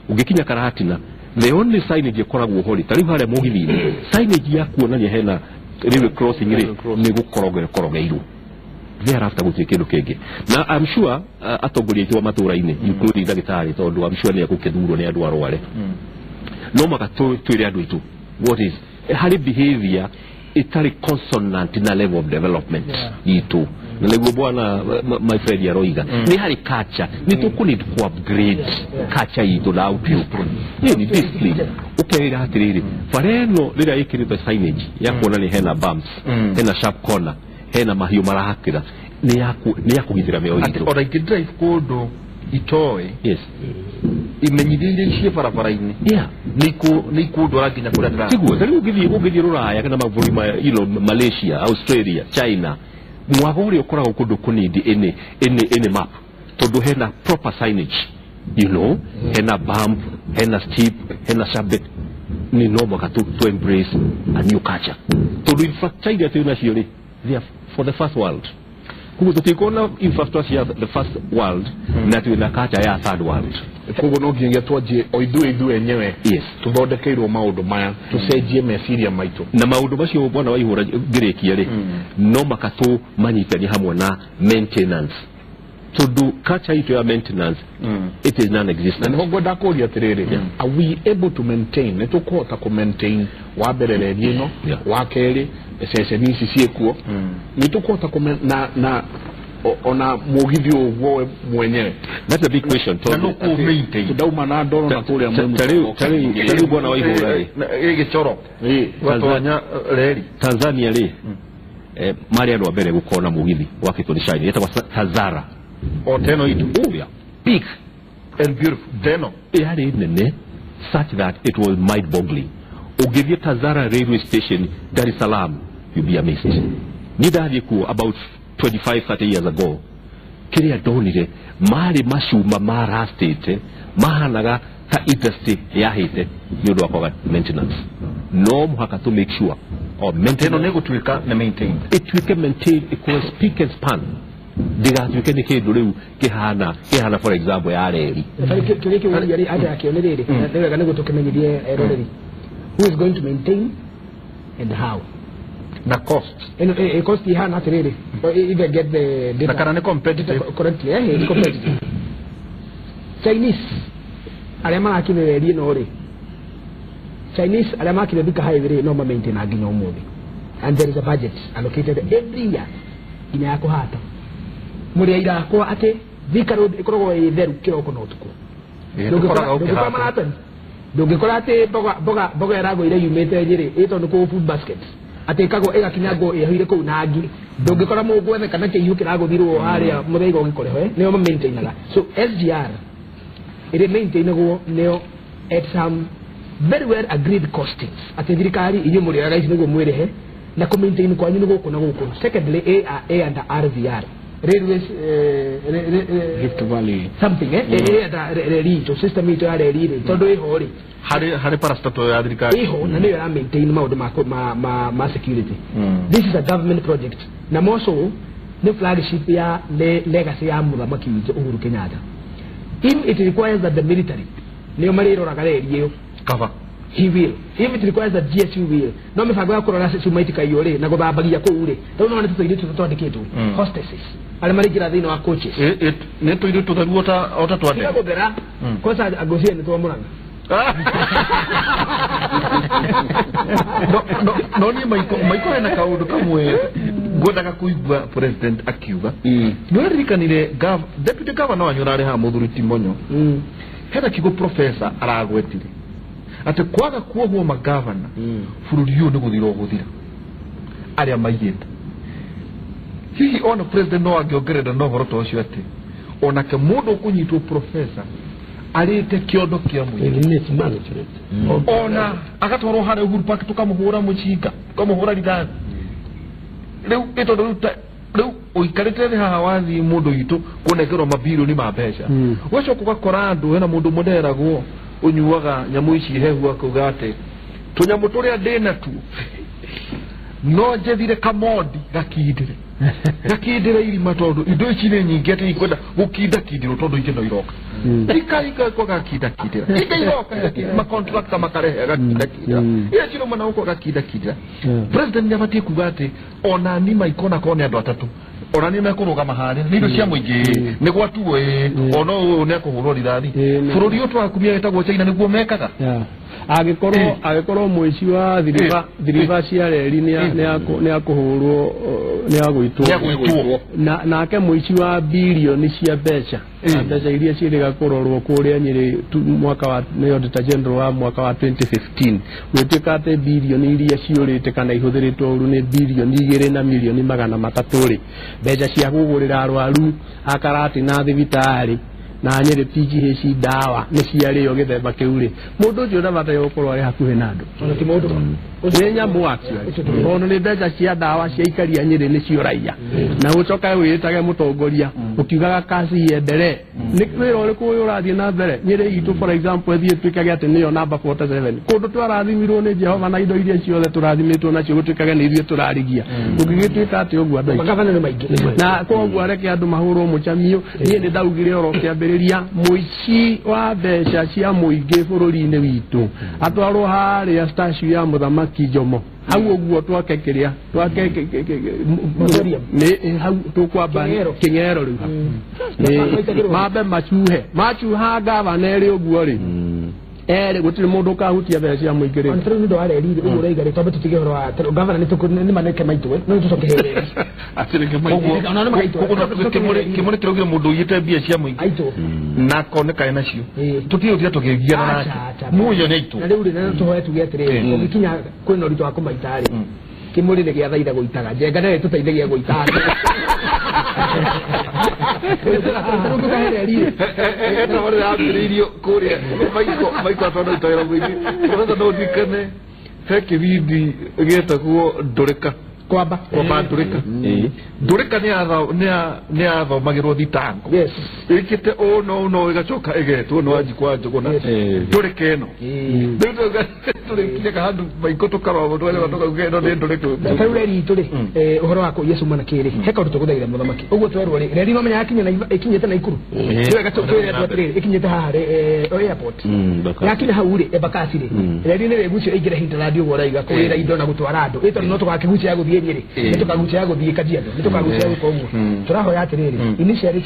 ũngĩkinya Karatina the only signage ĩkoragwo ho rĩ, ta rĩu harĩa mũgithi-inĩ signage ya kuonania hena railway crossing rĩ nĩ gũkorogeirwo. Thereafter gũtirĩ kĩndũ kĩngĩ. Na I'm sure atongoria aitũ a matũra-inĩ including ndagĩtarĩ, tondũ I'm sure nĩ egũkĩthurwo nĩ andũ a Rware, no mũhaka twĩre andũ aitũ what is harĩ behavior ĩtarĩ consonant na level of development itũ. Na nĩguo bwana my friend aroiga nĩ harĩ culture, nĩ tũkũ ku upgrade culture itũ na outlook. Nĩ discipline. Ũkerĩra atĩrĩrĩ, bara ĩno rĩrĩa ĩkĩrĩtwo signage ya kuonania hena bumps, hena sharp corner, hena mahiũ marahakĩra, nĩ ya kũgitĩra mĩoyo itũ. Ona ingĩ drive kũndũ itoĩ imenyithia iria ciĩ barabara-inĩ nĩ ikũndwara nginya kũrĩa ndĩrathiĩ. Tiguo, ta rĩu ũngĩthiĩ Rũraya kana mabũrũri ma Malaysia, Australia, China, mwago ũrĩa ũkoragwo kũndũ kũnindi ĩnĩ map, tondũ hena proper signage, you know, hena bump, hena steep, hena sharp bit. Nĩ no mũhaka to embrace a new culture. Tondũ infrastructure iria twĩ nacio rĩ, they are for the first world. Koguo tũtingĩkorwo na infrastructure ya the first world na twĩ na culture ya third world. Koguo no nginyagia twanjie o ithuĩ enyewe tũthondekeirwo maũndũ maya, tũcenjie meciria maitũ. Na maũndũ macio bwana Waihũra ngĩrĩkia rĩ, no mũhaka tũmanyitanie hamwe na maintenance. Tondũ culture itũ ya maintenance it is non-existent. Na nĩho ngwenda kũũria atĩrĩrĩ, are we able to maintain, nĩ tũkũhota kũ maintain wa mbere reri ĩno, wa kerĩ ceceni ici ciĩkuo, nĩ tũkũhota na ona mugithi uguo mwenyewe. That's a big question. Ndauma na ndoro na kuria mwemu. Tariu bwana wa ihura ri gichoro gwatonya reri Tanzania ri mari andu ambere gukona mugithi wakitwo ni China yetagwo Tazara o teno itu uya big and beautiful teno yari nene such that it was mind boggling. Ugithie Tazara railway station Dar es Salaam, you'll be amazed. Ni ndathie kuo about 25-30 years ago kiria ndonire mari macuma marastite mahanaga ta industry yahite ni undu wa kwaga maintenance. No muhaka to make sure or maintenance ni gutuika na maintain ituike maintain ikuwe speak and span ndigatuike ni kindu riu kihana for example ya reri kiria kiuria ri ata yakio ni riri ni wega niguo tukimenyithie eroreri who is going to maintain and how na cost eno cost ihana atiriri either get the data na kana ni competitive correctly ni competitive. Chinese aria marakire reri no ri Chinese aria makire Thika Highway no ma maintain nginya umuthi and there is a budget allocated every year nginya ya kuhata muri aira akwa ati Thika Road ikoragwo ĩ theru kiroko na utuku ndungikora ati mboga ĩragũire yumĩte Nyĩrĩ ĩtondũ kũu food baskets ati ĩkagwo ĩgakinyangwo ĩhũire kũu na ngi ndũngĩkora mũgwethe kana kĩiyũ kĩragũthirwo harĩa mũthaiga ũgĩkoreho nĩo ma-maintainaga. So SGR ĩrĩ maintainagwo nĩo at some very well agreed costings atĩ thirikari inyuĩ mũrĩoyaga ici nĩguo mwĩrĩhe na kũ-maintain kwanyu nĩ gũkũ na gũkũ. Secondly, A and RVR railways Rift Valley something A reri to system itu ya reri rĩ tondũ ĩho rĩ hari parastatal ya thirikari iho na niyo ya maintain maundu ma security. This is a government project na more so ni flagship ya legacy ya muthamaki witũ Uhuru Kenyatta. If it requires that the military niyo mariroraga reri iyo cover he will, if it requires that GSU will no mibango ya kurora cuma itikaiyo ri na guthambagia kuu ri riu no nĩ tũtũirĩtu tũtwandĩkĩtwo hostesses arĩa maraingĩra thĩinĩ wa coaches nĩ tũirĩtu tũtheru ota twandĩke gũthera kwanza ngũcia nĩ twamũraga. No niĩ maiko hena kaũndũ kamwe ngwendaga kũigua president akiuga. Nĩ ũraririkanire deputy governor wanyu ũrarĩ haha mũthuri Timonyo hena kiugo professor aragwetire atĩ kwaga kuohwo magavana bũrũri ũyũ nĩ gũthira ũgũthira arĩa maiyĩte. Hihi ona president no angĩongerera na ũhoro ta ũcio atĩ onake mũndũ ũkũnyitwo professor arĩte kĩondo kĩa mũingĩ ona agatwarwo harĩa Uhuru Park tukamũhũra mũcinga tukamũhũra rithathi rĩu ĩtondũ rĩu ũikarĩte thĩ haha wathiĩ mũndũ witũ kũnengerwo mabirioni ma mbeca ũgacoka ũgakora andũ hena mũndũ ũmwe nderagwo ũnyuaga nyamũ ici hehu akauga atĩ tũnyamũ tũrĩa ndĩnatuo no njethire kamondi gakindĩre irima tondũ indo ici nĩ nyingĩ atĩ ikwenda gũkindakindĩrwo tondũ ingĩ no iroka ikaikwa gakindakindĩra ingĩ iroka makontrakta makarehe agakindakindĩra iria ciroma na gũkũ agakindakindĩra. President nĩ abatiĩ kuga atĩ ona ni maikona korwo nĩ andũ atatũ ona nĩ mekũrũgama harĩa nĩ indo cia mũingĩ nĩ gwatuo ona ũyũ nĩ akũhũrwo rithathi bũrũri ũyũ tũrakumia wĩtagwo China nĩguo mekaga. Angĩkorwo mũici wa thiriba cia reri nĩ akũhũrwo nĩ agũitwo nake mũici wa birioni cia mbeca mbeca iria ciĩrĩga kũrorwo kũrĩa Nyĩrĩ mwaka wa nĩ Auditor General wa mwaka wa 2015 gwĩtuĩka atĩ birioni iria ciũrĩte kana ihũthĩrĩtwo ũru nĩ birioni 2 na mirioni 300 rĩ mbeca cia kũgũrĩra arwaru a Karati na thibitarĩ na Nyĩrĩ PGH ndawa nĩ ciarĩo gĩthemba kĩu rĩ mũndũ ũcio ndabataire gũkorwo arĩ hakuhĩ na andũ nĩ nyamũ actually tondũ nĩ mbeca cia ndawa cia ikaria Nyĩrĩ nĩcio raia na ũcoke wĩĩtage mũtongoria ũkiugaga kazi iendelee nĩ wĩra ũrĩkũ ũyũ ũrathiĩ na mbere Nyĩrĩ itũ for example ĩthiĩ ĩtuĩkage atĩ nĩyo namba 47 kũndũ twarathimirwo nĩ Jehova na indo iria ciothe tũrathimĩtwo nacio gũtuĩkage nĩ ithuĩ tũrarigia gũgĩgĩtuĩka atĩ ũguo andũ aingĩ na koguo reke andũ mahũrwo mũcamio. Niĩ nĩ ndaugire oro kĩambĩrĩria mũici wa mbeca cia mũingĩ bũrũri-inĩ witũ atwarwo harĩa statue ya mũthamaki Jomo hau ũguo twake kĩrĩa twake nĩ hau tũkwamba kĩng'ero rĩu mambe macuhe macuha ngavana ĩrĩ ũguo rĩ Erĩ gũtirĩ mũndũ ũkahutia mbeca cia mũingĩ rĩngĩ. Ona nĩ ũndũ wa reri ũguo ũraiga rĩ twambe tũtige ũhoro wa gavana nĩ maneke maitũ no tũcoke he reri. Atĩrĩ maitũ. Ona nĩ magaitũ. Kĩmũrĩ kĩraugire mũndũ ũiyĩte mbia cia mũingĩ aitũ na koneka nacio tũtigũtira tũkĩgiana nake muyo nĩ aitũ. Na rĩu rĩ na tũhoe tuge atĩrĩrĩ ũngĩkinya kwĩna ũritũ wa kũmaita rĩ kĩmũrĩ nĩ gĩathaitha gũitaga njenga nĩ tũteithagia gũita. Etahorĩra kũrĩa maiko atwana itawĩra mũingĩ profesa no ũririkane he kĩbindi gĩetagwo ndũrĩka kwamba ndũrĩka ndũrĩka nĩ yathomagĩrwo thitango ĩkĩte ũũ no no ĩgacoka ĩgetwo nĩ wanji kwa Njũgũna ndũrĩka ĩno rĩu tũrĩkinyaga handũ maiko tũkarora tũgacoka tũkauga ĩno nĩ ndũrĩka. Ta rĩu reri itũ rĩ ũhoro wa kũiya cuma na kĩrĩ he kaũndũ tũgũthaitha mũthamaki ũguo twerwo rĩ reri mamenya ĩkinyĩte Naikuru nĩ wega twĩre andũ atĩrĩrĩ ĩkinyĩte haha airport yakinya hau rĩ Embakasi rĩ reri nĩ rĩgucio ĩingĩre hinterland ũguo ũraiga kũgĩra indo na gũtwara andũ ĩ tondũ no tũgakĩgucia ya gũthiĩ Nyĩrĩ nĩ tũkagucia ya gũthiĩ Kajiado nĩ tũkagucia gũka ũguo tũrahoya atĩrĩrĩ initially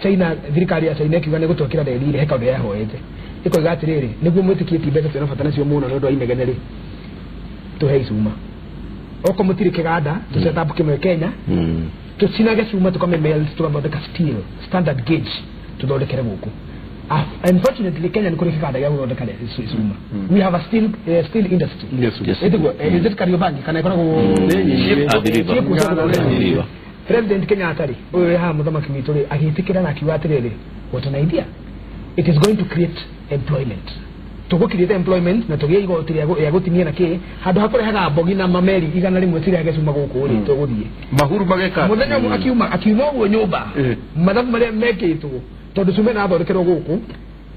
China thirikari ya China ĩkiuga nĩ gũtwakĩra reri rĩ he kaũndũ yahoete ĩkoiga atĩrĩrĩ nĩguo mwĩtĩkĩtie mbeca twĩna bata nacio mũno nĩ ũndũ wa inegene rĩ tũhe icuma okorwo mũtirĩ kĩganda tũ set up kĩmwe Kenya tũcinage cuma tũkame melt tũgathondeka steel standard gauge tũthondekere gũkũ. Unfortunately Kenya nĩ kũrĩ kĩganda gĩa gũthondeka cuma. We have a steel industry. Yes. Ĩtĩguo is it Kariobangi kana ĩkoragwo President Kenyatta rĩ ũyũ wĩ haha mũthamaki witũ rĩ agĩtĩkĩra na akiuga atĩrĩrĩ what an idea. It is going to create employment. Tũgũ create employment na tũgĩe igoti rĩa gũtinia na kĩ handũ ha kũrehaga mbogi na mameri 100 cirehage cuma gũkũ rĩ tũgũthiĩ mahuru mageka mũthenya ũmwe akiuma ũguo nyũmba mathabu marĩa mekĩtwo tondũ cuma ĩrathondekerwo gũkũ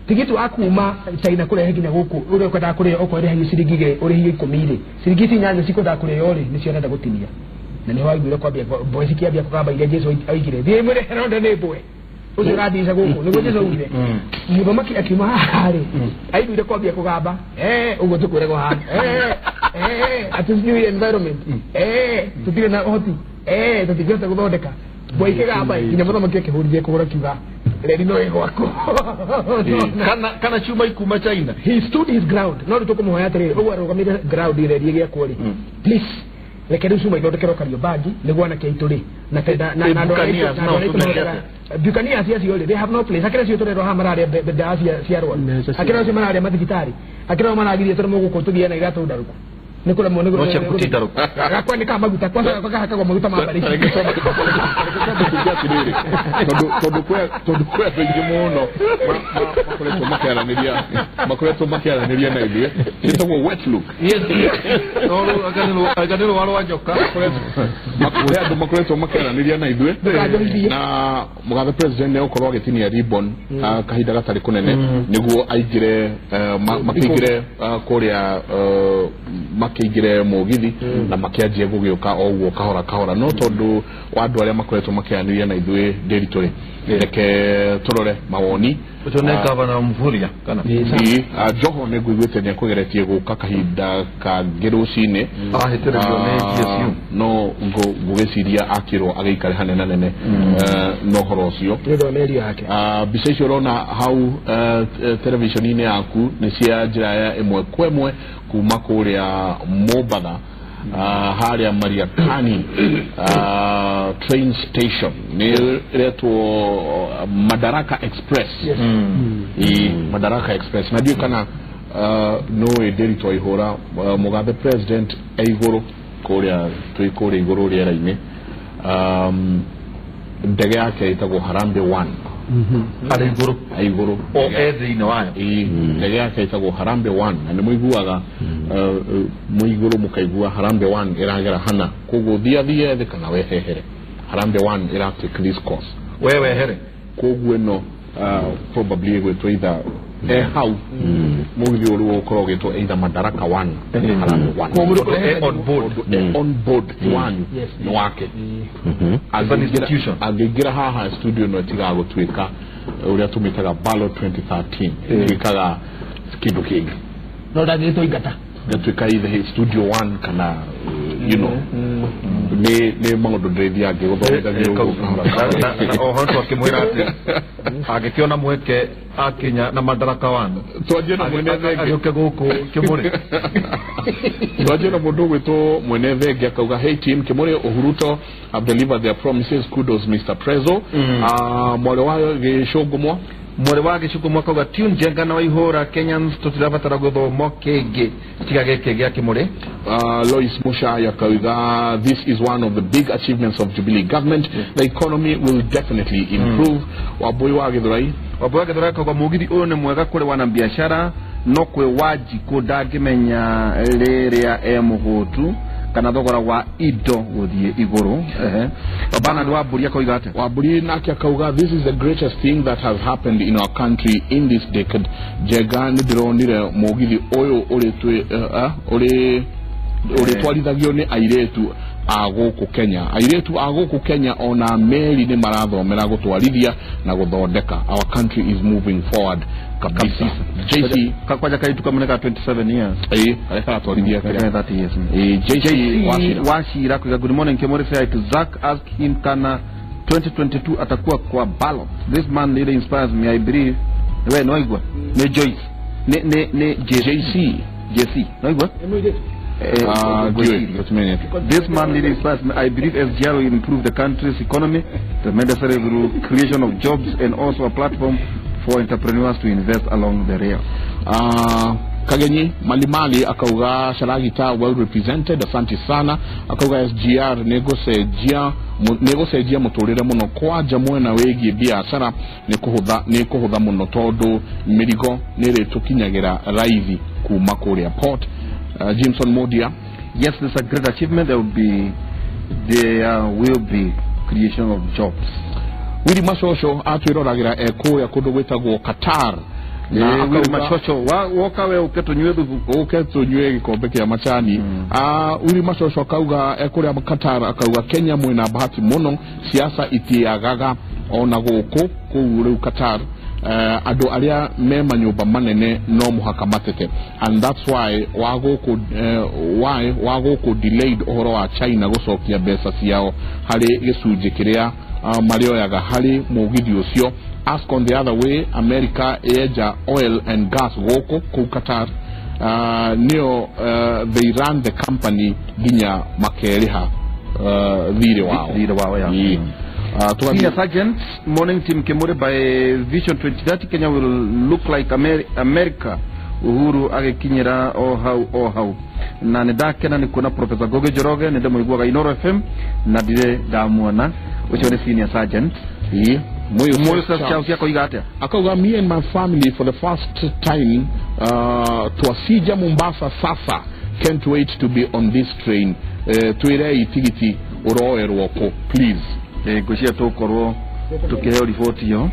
tigiti wa kuma China kũrehe nginya gũkũ ũrĩa ũkwendaga kũrĩo okorwo ũrĩhagio ciringi 2 ũrĩhio 10 rĩ ciringi ici 8 cikwendaga kũrĩo rĩ nĩcio arenda gũtinia na nĩho aiguire kwambia mboe cikĩambia kũgamba iria Jesu oigire thiĩ mwĩre Herode nĩ mbwe ũcio ũrathiĩca gũkũ nĩguo Jesu augire mũthamaki akiuma haha rĩ aiguire kwambia kũgamba ũguo tũkwĩragwo haha atĩ sijui environment tũtirĩ na ũhoti tũtingĩhota gũthondeka mbwe ikĩgamba nginya mũthamaki akĩhũrithia kũgũra kiuga reri no ĩgwakwo kana cuma ikuma China. He stood his ground no rĩu tũkũmũhoya atĩrĩrĩ ũguo arũgamire ground reri ĩgĩakwo rĩ please reke rĩu cuma ithondekerwo Kariobangi nĩguo anake aitũ rĩ na andũ arĩa Buccaneers acio rĩ they have no place akĩrĩ acio tũrerwo haha mararĩa ndawa cia arwaru akĩrĩ acio mararĩa mathibitarĩ akĩrĩ ao maragirie tũremwo gũkũ tũthiĩ na iratũ ndarũku nĩ kũremwo nĩ gakwa nĩ ka maguta kwanza gakahakagwo maguta ma mbarĩ tondũ kwĩ andũ aingĩ mũno makoretwo makĩaranĩria na ithuĩ ciĩtagwo wet look anga nĩ rũa rwa njoka kwĩ andũ makoretwo makĩaranĩria na ithuĩ na mũgathe president nĩ egũkorwo agĩtinia ribbon kahinda gatarĩ kũnene nĩguo aingĩre makĩingĩre kũrĩa makĩingĩre mũgithi na makĩanjie gũgĩũka o ũguo kahora kahora no tondũ wa andũ arĩa makoretwo makĩaranĩria na ithuĩ Ndĩritũ rĩ reke tũrore mawoni ũcio nĩ gavana Mvurya kana Joho nĩ ngũiguĩte nĩ akũgeretie gũka kahinda kangĩ rũcinĩ ahĩtĩrĩrio nĩ GSU no ngũgĩciria akĩrwo agĩikare hanenanene na ũhoro ũcio mbica icio ũrona hau televisheni-inĩ yaku nĩ cia njĩra ya ĩmwe kwa ĩmwe kuma kũrĩa Mombatha harĩa Mariakani train station nĩ ĩretwo Madaraka Express. Madaraka Express na ndiũĩ kana no Ndĩritũ aihũra mũgathe president e igũrũ kũrĩa twĩ kũrĩa igũrũ rĩera-inĩ ndege yake ĩtagwo Harambee 1 arĩ igũrũ igũrũ o e thĩinĩ wayo ndege yake ĩtagwo Harambee 1 na nĩ mũiguaga mwĩ igũrũ mũkaigua Harambee 1 ĩragera hana koguo thiathie thĩ kana wehehere Harambee 1 ĩra take this course we wehere koguo ĩno probably ĩgwĩtwo either e hau mũgithi ũrĩa ũkorwo ũgĩtwo either Madaraka 1 Harambee 1 e on board on board wanyu nĩ wake angĩingĩra haha studio no ĩtigaga gũtuĩka ũrĩa tũmĩtaga ballot 2013 ĩtuĩkaga kĩndũ kĩngĩ no ndangĩgĩtwo ingata gatuĩka either studio 1 kana you know nĩ maũndũ ndĩrĩthiaga ngĩgũthomithagio oho twakĩmwĩra atĩ angĩkĩona mweke Akinya na Madaraka 1 twanjie na mwene thenge agĩũke gũkũ Kĩmũrĩ. Twanjie na mũndũ ũgwĩtwo mwene thenge akauga, hey team Kĩmũrĩ, Uhuruto have delivered their promises, kudos Mr. Prezo. Mwarĩ wa Gĩcũngũmwa, Mwarĩ wa Gĩcũngũmwa akauga tune Njenga na Waihũra, Kenyans tũtirabatara gũthoma kĩngĩ tiga gĩkĩ gĩa Kĩmũrĩ. Lois Mushai akauga, this is one of the big achievements of Jubilee government. The economy will definitely improve. Wambui wa Githurai, Wambui wa Githurai akauga mũgithi ũyũ nĩ mwega kũrĩ wana biashara no kwĩ Wanjikũ ndangĩmenya rĩrĩa e mũhũtu kana thogora wa indo gũthiĩ igũrũ. Bernard Wamburi akoiga atĩa? Wamburi nake akauga, this is the greatest thing that has happened in our country in this decade. Njega nĩ ndĩronire mũgithi ũyũ ũrĩ ũrĩtwarithagio nĩ airĩtu a gũkũ Kenya. Airĩtu a gũkũ Kenya ona meri nĩ marathomera gũtwarithia na gũthondeka. Our country is moving forward kabisa. JC Kwanja kaitu kamene ka 27 years. Karĩa karatwarithia kĩrĩa 30 years. JC Wachira kuiga, good morning Kĩmũrĩ, say to Zack, ask him kana 2022 atakuwa kwa ballot. This man really inspires me, I believe. We no igwa ni Joyce ni JC JC no igwa. This man really inspires me. I believe SGR will improve the country's economy tremendously through creation of jobs and also a platform for entrepreneurs to invest along the rail. Kagenyi Malimali akauga Sharagita well represented, asante sana. Akauga SGR negocenjia muturire muno kwanja mwena wigie biacara ni kuhutha muno tondu mirigo ni ritukinyagira raithi kuma kuria port. Jimson Modia, yes, this is a great achievement. There will be creation of jobs. Willy Macoco atwiroragira ekuria kundu gwitagwo Qatar. Na Willy Macoco woka we uke tunyue thubu, uke tunyue gikombe kia macani. Willy Macoco akauga ekuria Qatar, akauga Kenya mwina bahati muno, siasa itiagaga ona guku kuu riu Qatar. Andũ arĩa me manyũmba manene no mũhaka matete, and that's why wagũkũ delayed ũhoro wa China gũcokia mbeca ciao harĩ gĩcunjĩ kĩrĩa marĩoyaga harĩ mũgithi ũcio. Ask on the other way, America yenja oil and gas gũkũ kũu Qatar, nĩo they run the company nginya makerĩha thirĩ wao. Ya. Senior Sergeant, morning team Kemure, by Vision 2030 Kenya will look like America. Uhuru agikinyira o hau na nĩndakena nĩ kuona Professor Goge Njoroge, nĩ ndĩmũiguaga Inoro FM na ndirĩ ndamuona. Ũcio nĩ Senior Sergeant. Moyo akoiga atĩa? Akauga, me and my family for the first time twasija Mombasa sasa, can't wait to be on this train. Twĩrei tigiti ũroerwo kũ please. Ngwĩciria tũgũkorwo tũkĩheo riboti ĩyo.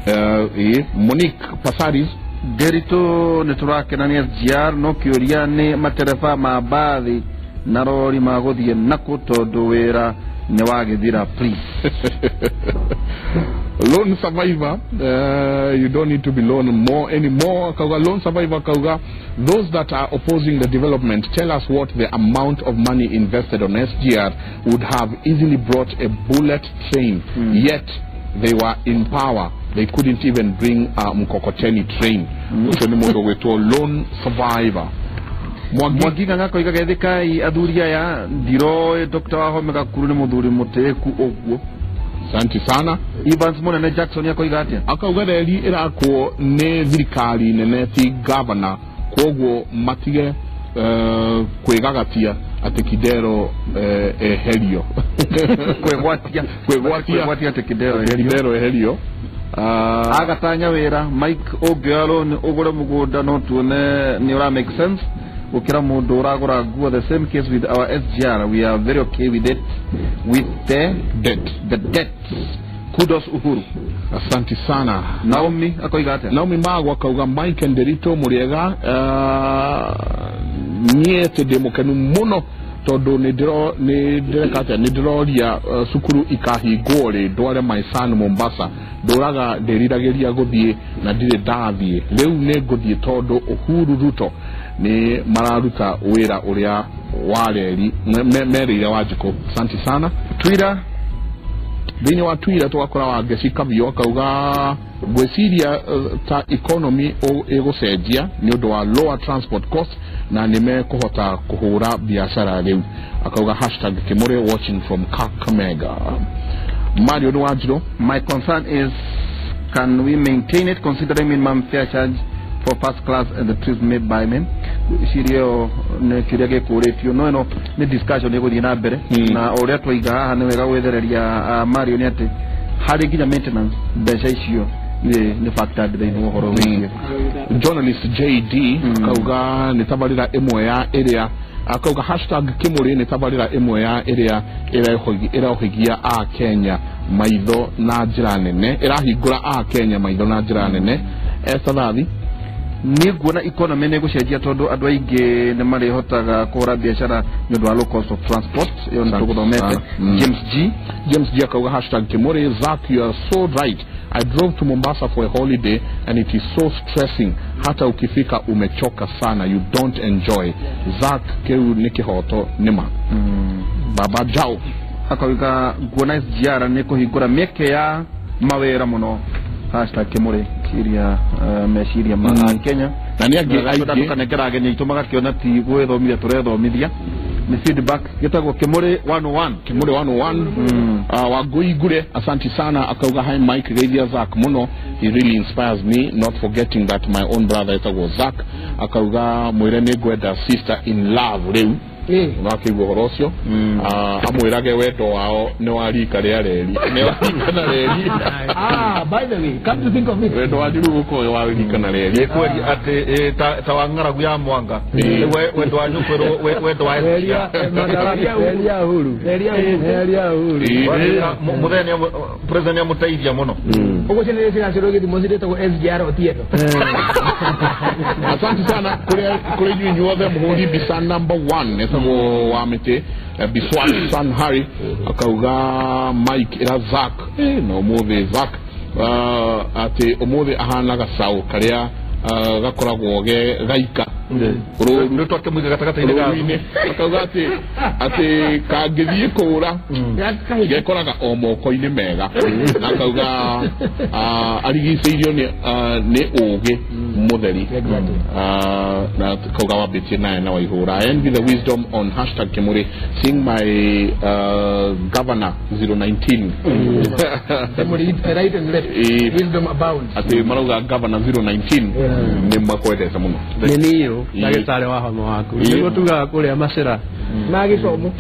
Monique Passaris, Nderitu nĩ tũrakena nĩ SGR, no kĩũria nĩ matereba ma mbathi na rori magũthiĩ nakũ tondũ wĩra nĩ wagĩthira please. Lone survivor, you don't need to be lone more anymore. Kauga, lone survivor kauga, those that are opposing the development, tell us what the amount of money invested on SGR would have easily brought a bullet train. Yet they were in power, they couldn't even bring a mkokoteni train. Ucio ni mundu gwitwo lone survivor. Mwangi Ng'ang'a koiga gethikai athuri aya ndiroĩ Dr. Wahome Gakuru nĩ mũthuri mũtĩĩku ũguo. Asante sana. Evans Munene Jackson akoiga atĩa? Akauga reri ĩrakwo nĩ thirikari nene ti governor, koguo matige kwĩgagatia atĩ Kidero eherio. Kwĩgwatia atĩ Kidero eherio. Agatanya wĩra Mike ũngĩoya loan ũgũre mũgũnda no tuone nĩ ũra make sense gũkĩra mũndũ ũragũra nguo. The same case with our SGR, we are very okay with it, with the debt. The debt. Kudos Uhuru. Asante sana. Naomi akoiga atĩa? Naomi Magwa akauga Mike Nderito mũrĩega, niĩ tĩ ndĩ mũkenu mũno tondũ nĩ ndĩroria cukuru ikahingwo rĩ ndware my son Mombasa, ndũraga ndĩriragĩria gũthiĩ na ndirĩ ndathiĩ, rĩu nĩ ngũthiĩ tondũ Uhuru Ruto nĩ mararuta wĩra ũrĩa wa reri merĩire Wanjikũ. Asante sana. Twitter Thĩinĩ wa Twitter tũgakora wa Ngeci Kavio akauga ngwĩciria ta economy ĩgũcenjia nĩ ũndũ wa lower transport cost na nĩ mekũhota kũhũra biacara rĩu. Akauga hashtag Kimuri watching from Kakamega. Mario Wanjiro, my concern is can we maintain it considering minimum fare charge for first class and the trips made by men. Cirio nä kä rä a gä kå rä tio no ä no nä discussion ä gå thiä na mbere na å rä a twaiga haha nä wega gwethereria Mario nä atä harä nginya maintenance mbeca icio nä factored thä inä wa å horo wä Journalist JD akauga nä tabarä ĩmwe ya ĩrĩa akauga hashtag Kimuri nä tabarä ĩmwe ya ĩrĩa ĩrohigia a Kenya maitho na njĩra nene, ĩrahingũra a Kenya maitho na njĩra nene. Esther Thathi, nä nguona economy nä gåcenjia tondå andå aingä nä marä kå hå biacara nä å ndå wa low cost of transport ä yo nä tå gå thomete. James G akauga hashtag Kimuri, Zack you are so right, I drove to Mombasa for a holiday and it is so stressing, hata ukifika umechoka sana, you don't enjoy. Zack keu nä kä nĩma. Baba Jao akauga nguona SGR nä kå hingå ra mä eke ya mawä ra må no hashtag Kimuri ciria meciria ma Kenya na nä angä aingä tukanengera ageni aitå magakiona ti gwĩthomithia tũrethomithia nĩ feedback gĩtagwo Kimuri 101. Kimuri 101. Wangui Ngure asanti sana akauga hi Mike geithia Zack muno, he really inspires me, not forgetting that my own brother etagwo Zack. Akauga mwĩre nĩ ngwenda sister in love rĩu wakĩigua ũhoro ũcio amwĩrage wendo wao nĩ wa rika rĩa reri, nĩ wa rika na reri. By the way, come to think of it, wendo wa ndiruguko wa rika na reri nĩ kweli atĩ ta wa ng'aragu ya mwanga wendo wa nyũkwĩrwo wendo wa reri ya Uhuru, reri ya Uhuru mũthenya president nĩ amũteithia mũno ũguo ciana iria ciracerwo gĩthimo ciretagwo SGR Otieno. Asante sana kũrĩ inyuĩ inyuothe mũhũri mbica number 1 etagwo wa mĩtĩ Biswat San Harry akauga Mike ĩra Zack na ũmũthĩ Zack atĩ ũmũthĩ ahana gacaũ karĩa gakoragwo ge gaika rũru twakĩmũiga gatagatĩ-inĩ ga akauga atĩ kangĩthiĩ kũũra gekoraga o moko-inĩ mega, na akauga arigicĩirio nĩ ũgĩ mũtheri, na akauga wambĩtie naye na waihũra. I envy the wisdom on hashtag Kimuri seeing my governor 019 right and left wisdom abounds, atĩ marauga governor 019 nĩ makwendete mũno. Nĩ niĩ ndagĩtarĩ wa homa waku nĩguo tugaga kũrĩa macĩra na gĩcomo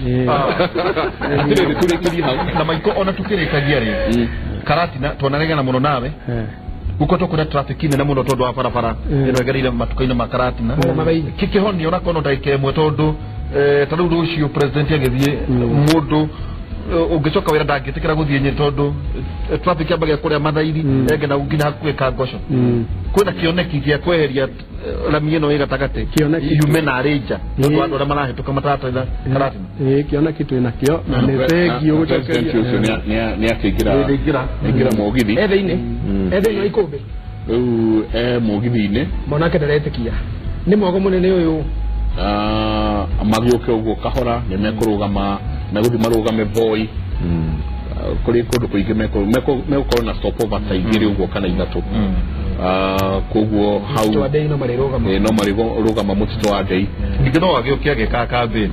atĩrĩrĩ tũrĩkĩrie hau na maiko ona tukĩrĩkagia rĩ Karatina twanaregana mũno nawe gukoretwo kwĩna traffic nene mũno tondũ wa barabara ĩno ĩgereire matuka-inĩ ma Karatina kĩkĩhonio ona kono ndagĩka ĩmwe tondũ ta rĩu rũciũ president agĩthiĩ mũndũ ũngĩcoka wĩra ndangĩtĩkĩra gũthiĩ Nyĩrĩ tondũ traffic yambagia kũrĩa Mathairi enge na nginya hakuhĩ Kangosho. Kwĩna kĩoneki gĩa kweheria rami ĩno ĩ gatagatĩ yume narĩ nja tondũ andũ arĩa marahĩtũka mataratara Karatina. Kĩoneki twĩ nakĩo na nĩ thengiũ gũcokeria nĩ akĩingĩra mũgithi e thĩinĩ wa ikũmbĩ rĩu e mũgithi-inĩ monake ndaretĩkia nĩ mwago mũnene ũyũ magĩũke ũguo kahora nĩ mekũrũgama megũthiĩ marũgame Voi kũrĩ kũndũ kũingĩ megũkorwo na stopover ta igĩrĩ ũguo kana ithatũ koguo hau no marĩrũgama mũtitũ wa Ndei ningĩ no agĩũke agĩkaga campaign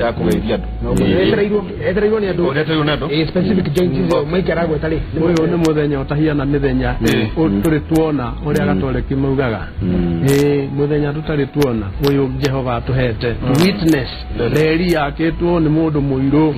ya kũgeithia andũ etereirwo nĩ andũ specific joint Mike aragweta rĩ ũyũ nĩ mũthenya ũtahiana mĩthenya tũrĩ tuona ũrĩa gatoreki maugaga mũthenya tũtarĩ tuona ũyũ Jehova atũhete witness reri yakĩtwo nĩ mũndũ mũirũ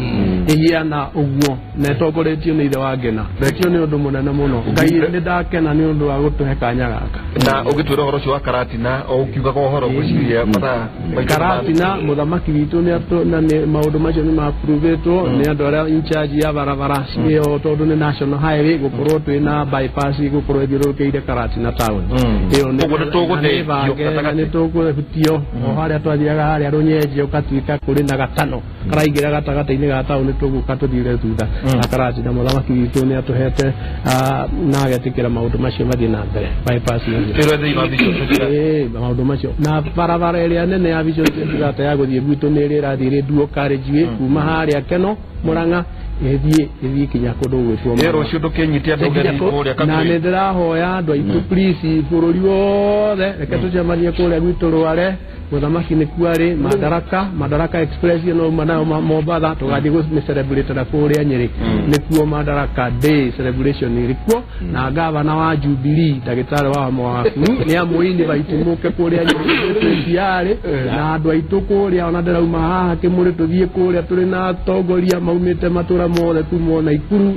ĩhiana ũguo na ĩtongoretio nĩ ithe wa Ngena rekio nĩ ũndũ mũnene mũno. Ngai nĩ ndakena nĩ ũndũ wa gũtũhe kanya gaka na ũgĩtwĩra ũhoro ũcio wa Karatina o ũkiugaga ũhoro ngwĩciria mathaa Karatina mũthamaki witũ na maũndũ macio nĩ mapruvĩtwo nĩ andũ arĩa in charge ya barabara ĩyo tondũ nĩ national highway gũkorwo twĩna bypass gũkorwo ĩthiũrũrũkĩire Karatina town ĩyo nĩ tũgũthĩtio o harĩa twathiaga harĩa Rũnyenje ũgatuĩka kũrĩ na gatano karaingĩra gatagatĩ-inĩ ga taũni tũgũka tũthire thutha na Karatina mũthamaki witũ nĩ atũhete na agetĩkĩra maũndũ macio mathiĩ na mbere bypass maũndũ macio na barabara ĩrĩa nene ya Vision 2030 ya gũthiĩ gwitũ nĩ ĩrĩa ĩrathiĩ ĩrĩ dual carriageway kuma harĩa Keno Murang'a ĩthiĩ kinya kũndũ gwĩtwo Ĩ rũciũ ndũkĩnyitie andũ ũgeni kũrĩa na nĩ ndĩrahoya andũ aitũ please bũrũri wothe reke tũcemanie kũrĩa gwitũ Rware mũthamaki nĩkuo arĩ Madaraka Express ĩno uma nayo Mombatha tũgathiĩ gũmĩ-celebrate na kũrĩa Nyĩrĩ nĩkuo Madaraka Day celebration ĩrĩkuo na gavana wa Jubilee ndagĩtarĩ wa Mwaku nĩ amũ-invite mũke kũrĩa Nyĩrĩ na andũ aitũ kũrĩa ona ndĩrauma haha Kĩmũrĩ tũthiĩ kũrĩa tũrĩ na atongoria maumĩte matũra mothe kuma Naikuru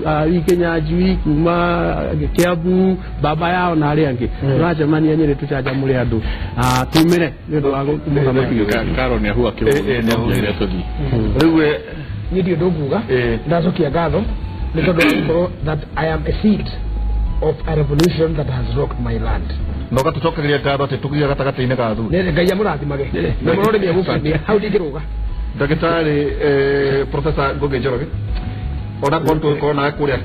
Kinyanjui kuma Kiambu baba yao na arĩa angĩ tũracemania Nyĩrĩ tũcanjamũre andũ tumĩre nĩ ũndũ wa mũthamaki Karo nĩ ahua kĩmũrĩ tũthiĩ rĩu niĩ ndirĩ ũndũ nguga ndacokia ngatho nĩ tondũ wa gũkorwo that I am a seed of a revolution that has rocked my land na ũgatũcokeria ngatho atĩ tũgĩe gatagatĩ-inĩ ga athuri Ngai amũrathimage na mũno nĩ egũkumia hau ndingĩrũga ndagĩtarĩ Professor Ngugi Njoroge ona korwo tũgũkorwo nawe kũrĩa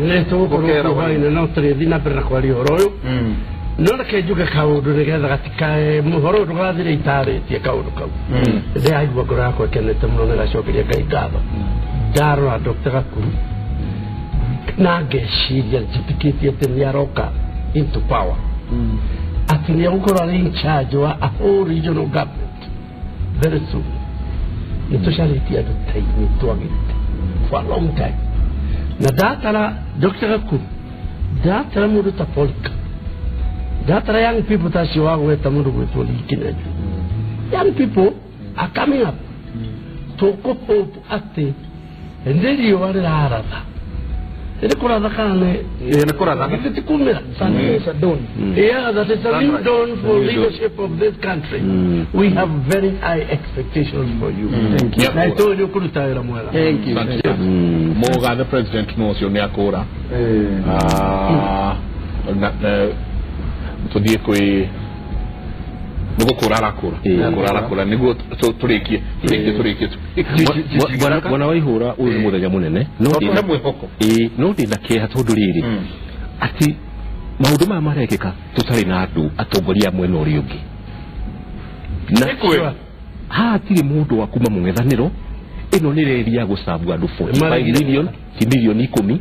nĩ tũgũkorwo hwainĩ no tũrĩthiĩ na mbere na kwaria ũhoro ũyũ no reke njuge kaũndũ nĩgetha gatikae mũhoro ũyũ ndũgathire itarĩtie kaũndũ kau ndĩraigua ngoro yakwa ĩkenete mũno nĩ gacokeria Ngai ngatho ndarora Dr. Gakuru na ngeciria njĩtĩkĩtie atĩ nĩ aroka into power atĩ nĩ egũkorwo arĩ in charge wa a whole regional government very soon nĩ tũcarĩtie andũ ta ithuĩ twagĩte for a long time na ndatara Dr. Gakuru ndatara mũndũ ta Polycarp ndatara young people ta acio wagweta mũndũ gwĩtwo Lee Kinyanjui young people are coming up tũkũhope atĩ nĩ riũa rĩraratha nĩ kũratha kana nĩ kũratha githĩ ti kumĩra Yeah, that is a new dawn for leadership of this country. We have very high expectations for you. Thank you. Na itoĩ nĩ ũkũruta wĩra mwega. Thank you. Mũgathe president no ũcio nĩ akũra tũthiĩ kwĩ nĩ gũkũra arakũra gũkũra arakũra nĩguo tũrĩkie tũrĩkie Bwana Waihũra ũyũ nĩ mũthenya mũnene no ndĩna kĩeha tondũ rĩrĩ atĩ maũndũ maya marekĩka tũtarĩ na andũ atongoria mwena ũrĩa ũngĩ na haha hatirĩ mũndũ wa kuma mũng'ethanĩro ĩno nĩ reri ya gũcabu andũ 45 million ti milioni 10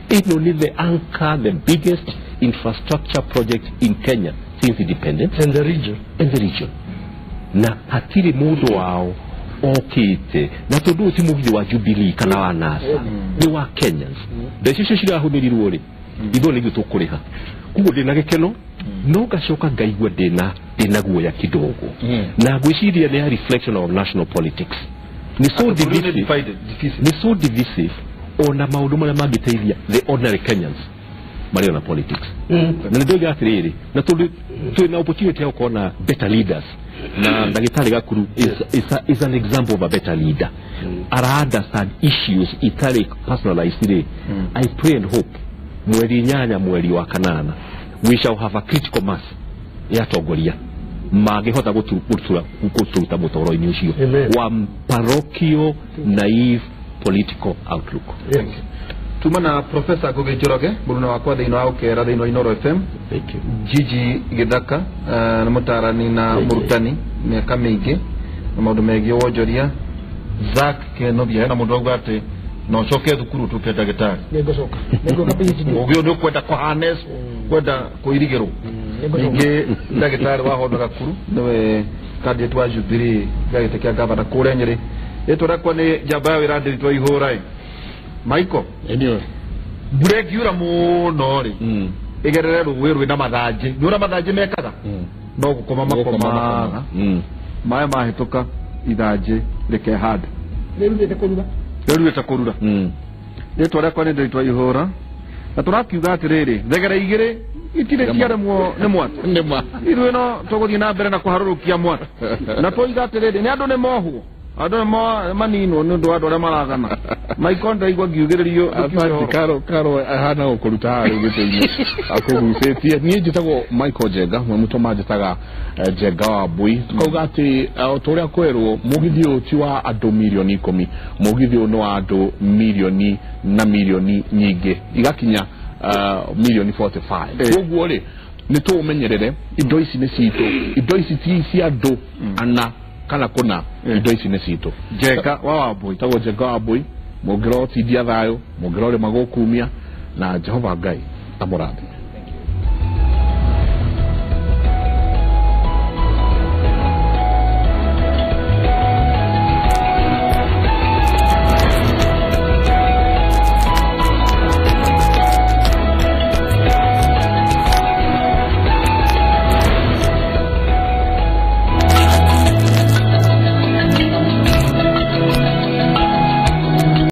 ĩno nĩ the anchor the biggest infrastructure project in Kenya since independence in the region na hatirĩ mũndũ wao okĩte na tondũ ũyũ ti mũgithi wa Jubilee kana wa NASA nĩ wa Kenyans mbeca icio cirahũthĩrirwo rĩ ithuĩ nĩ ithuĩ tũkũrĩha koguo ndĩna gĩkeno no ngacoka ngaigua ndĩna guoya kidogo na ngwĩciria nĩ a reflection of national politics nĩ so divisive ona maũndũ marĩa mangĩteithia the ordinary Kenyans marĩ ona politics na nĩ ndoiga atĩrĩrĩ na tondũ twĩna opportunity ya gũkorwo na better leaders na ndagĩtarĩ Gakuru is an example of a better leader ara understand issues itarĩ personalized rĩ I pray and hope mweri 8 mweri wa 8 we shall have a critical mass ya atongoria mangĩhota gũtũruta mũtoro-inĩ ũcio wa parochial naive political outlook. Tuma na Professor Ngugi Njoroge mũruna wakwa thĩinĩ wa ũkera thĩinĩ wa Inooro FM Gigi Githaka nĩ mũtarani na mũrutani mĩaka mĩingĩ na maũndũ megiĩ wonjoria Zack Kenothia hena mũndũ auga atĩ no ũcoke thukuru ũtuĩke ndagĩtarĩ nĩngũcoka nĩngũka PhD ũngĩ nĩ ũkwenda kũharness kwenda kũirigĩrwo ningĩ ndagĩtarĩ wa Homa Gakuru nĩwe candidate wa Jubilee gĩtĩ kĩa gavana kũrĩa Nyĩrĩ rĩtwa rĩakwa nĩ njamba ya wĩra Ndĩritũ Ihũra Michael anyway mbura ĩngiura mũno rĩ ĩgerere rũĩ rwĩna mathanjĩ nĩ ũrĩa mathanjĩ mekaga no gũkoma makomaga maĩ mahĩtũka ithanjĩ rĩkehanda rĩrutĩte kũrura rĩrutĩte kũrura rĩtwa rĩakwa nĩ Ndĩritũ Ihũra na tũrakiuga atĩrĩrĩ thegere igĩrĩ itirĩ ciaremwo nĩ mwatũ ithuĩ no tũgũthiĩ na mbere na kũharũrũkia mwatũ na twoiga atĩrĩrĩ nĩ andũ nĩ mohwo andũ nĩ maninwo nĩ ũndũ wa andũ arĩa maragana Michael ndaigua ngiugĩrĩrio Karo ahana gũkũruta haha rĩu gĩtĩ-inĩ akũgucĩtie niĩ njĩtagwo Michael Njenga mwe mũtũma njĩtaga Njenga wa Mbui tukauga atĩ o ta ũrĩa kwerwo mũgithi ũyũ ti wa andũ milioni 10 mũgithi ũyũ nĩ wa andũ milioni na milioni nyingĩ igakinya milioni 45 koguo rĩ nĩ tũũmenyerere indo ici nĩ citũ indo ici ti cia andũ ana kana kũna indo ici nĩ citũ Njenga wa Wambui tagwo Njenga wa Mbui Mũngĩrotindia thayũ, mũngĩrorĩma gũkumia, na Jehova Ngai amũrathime.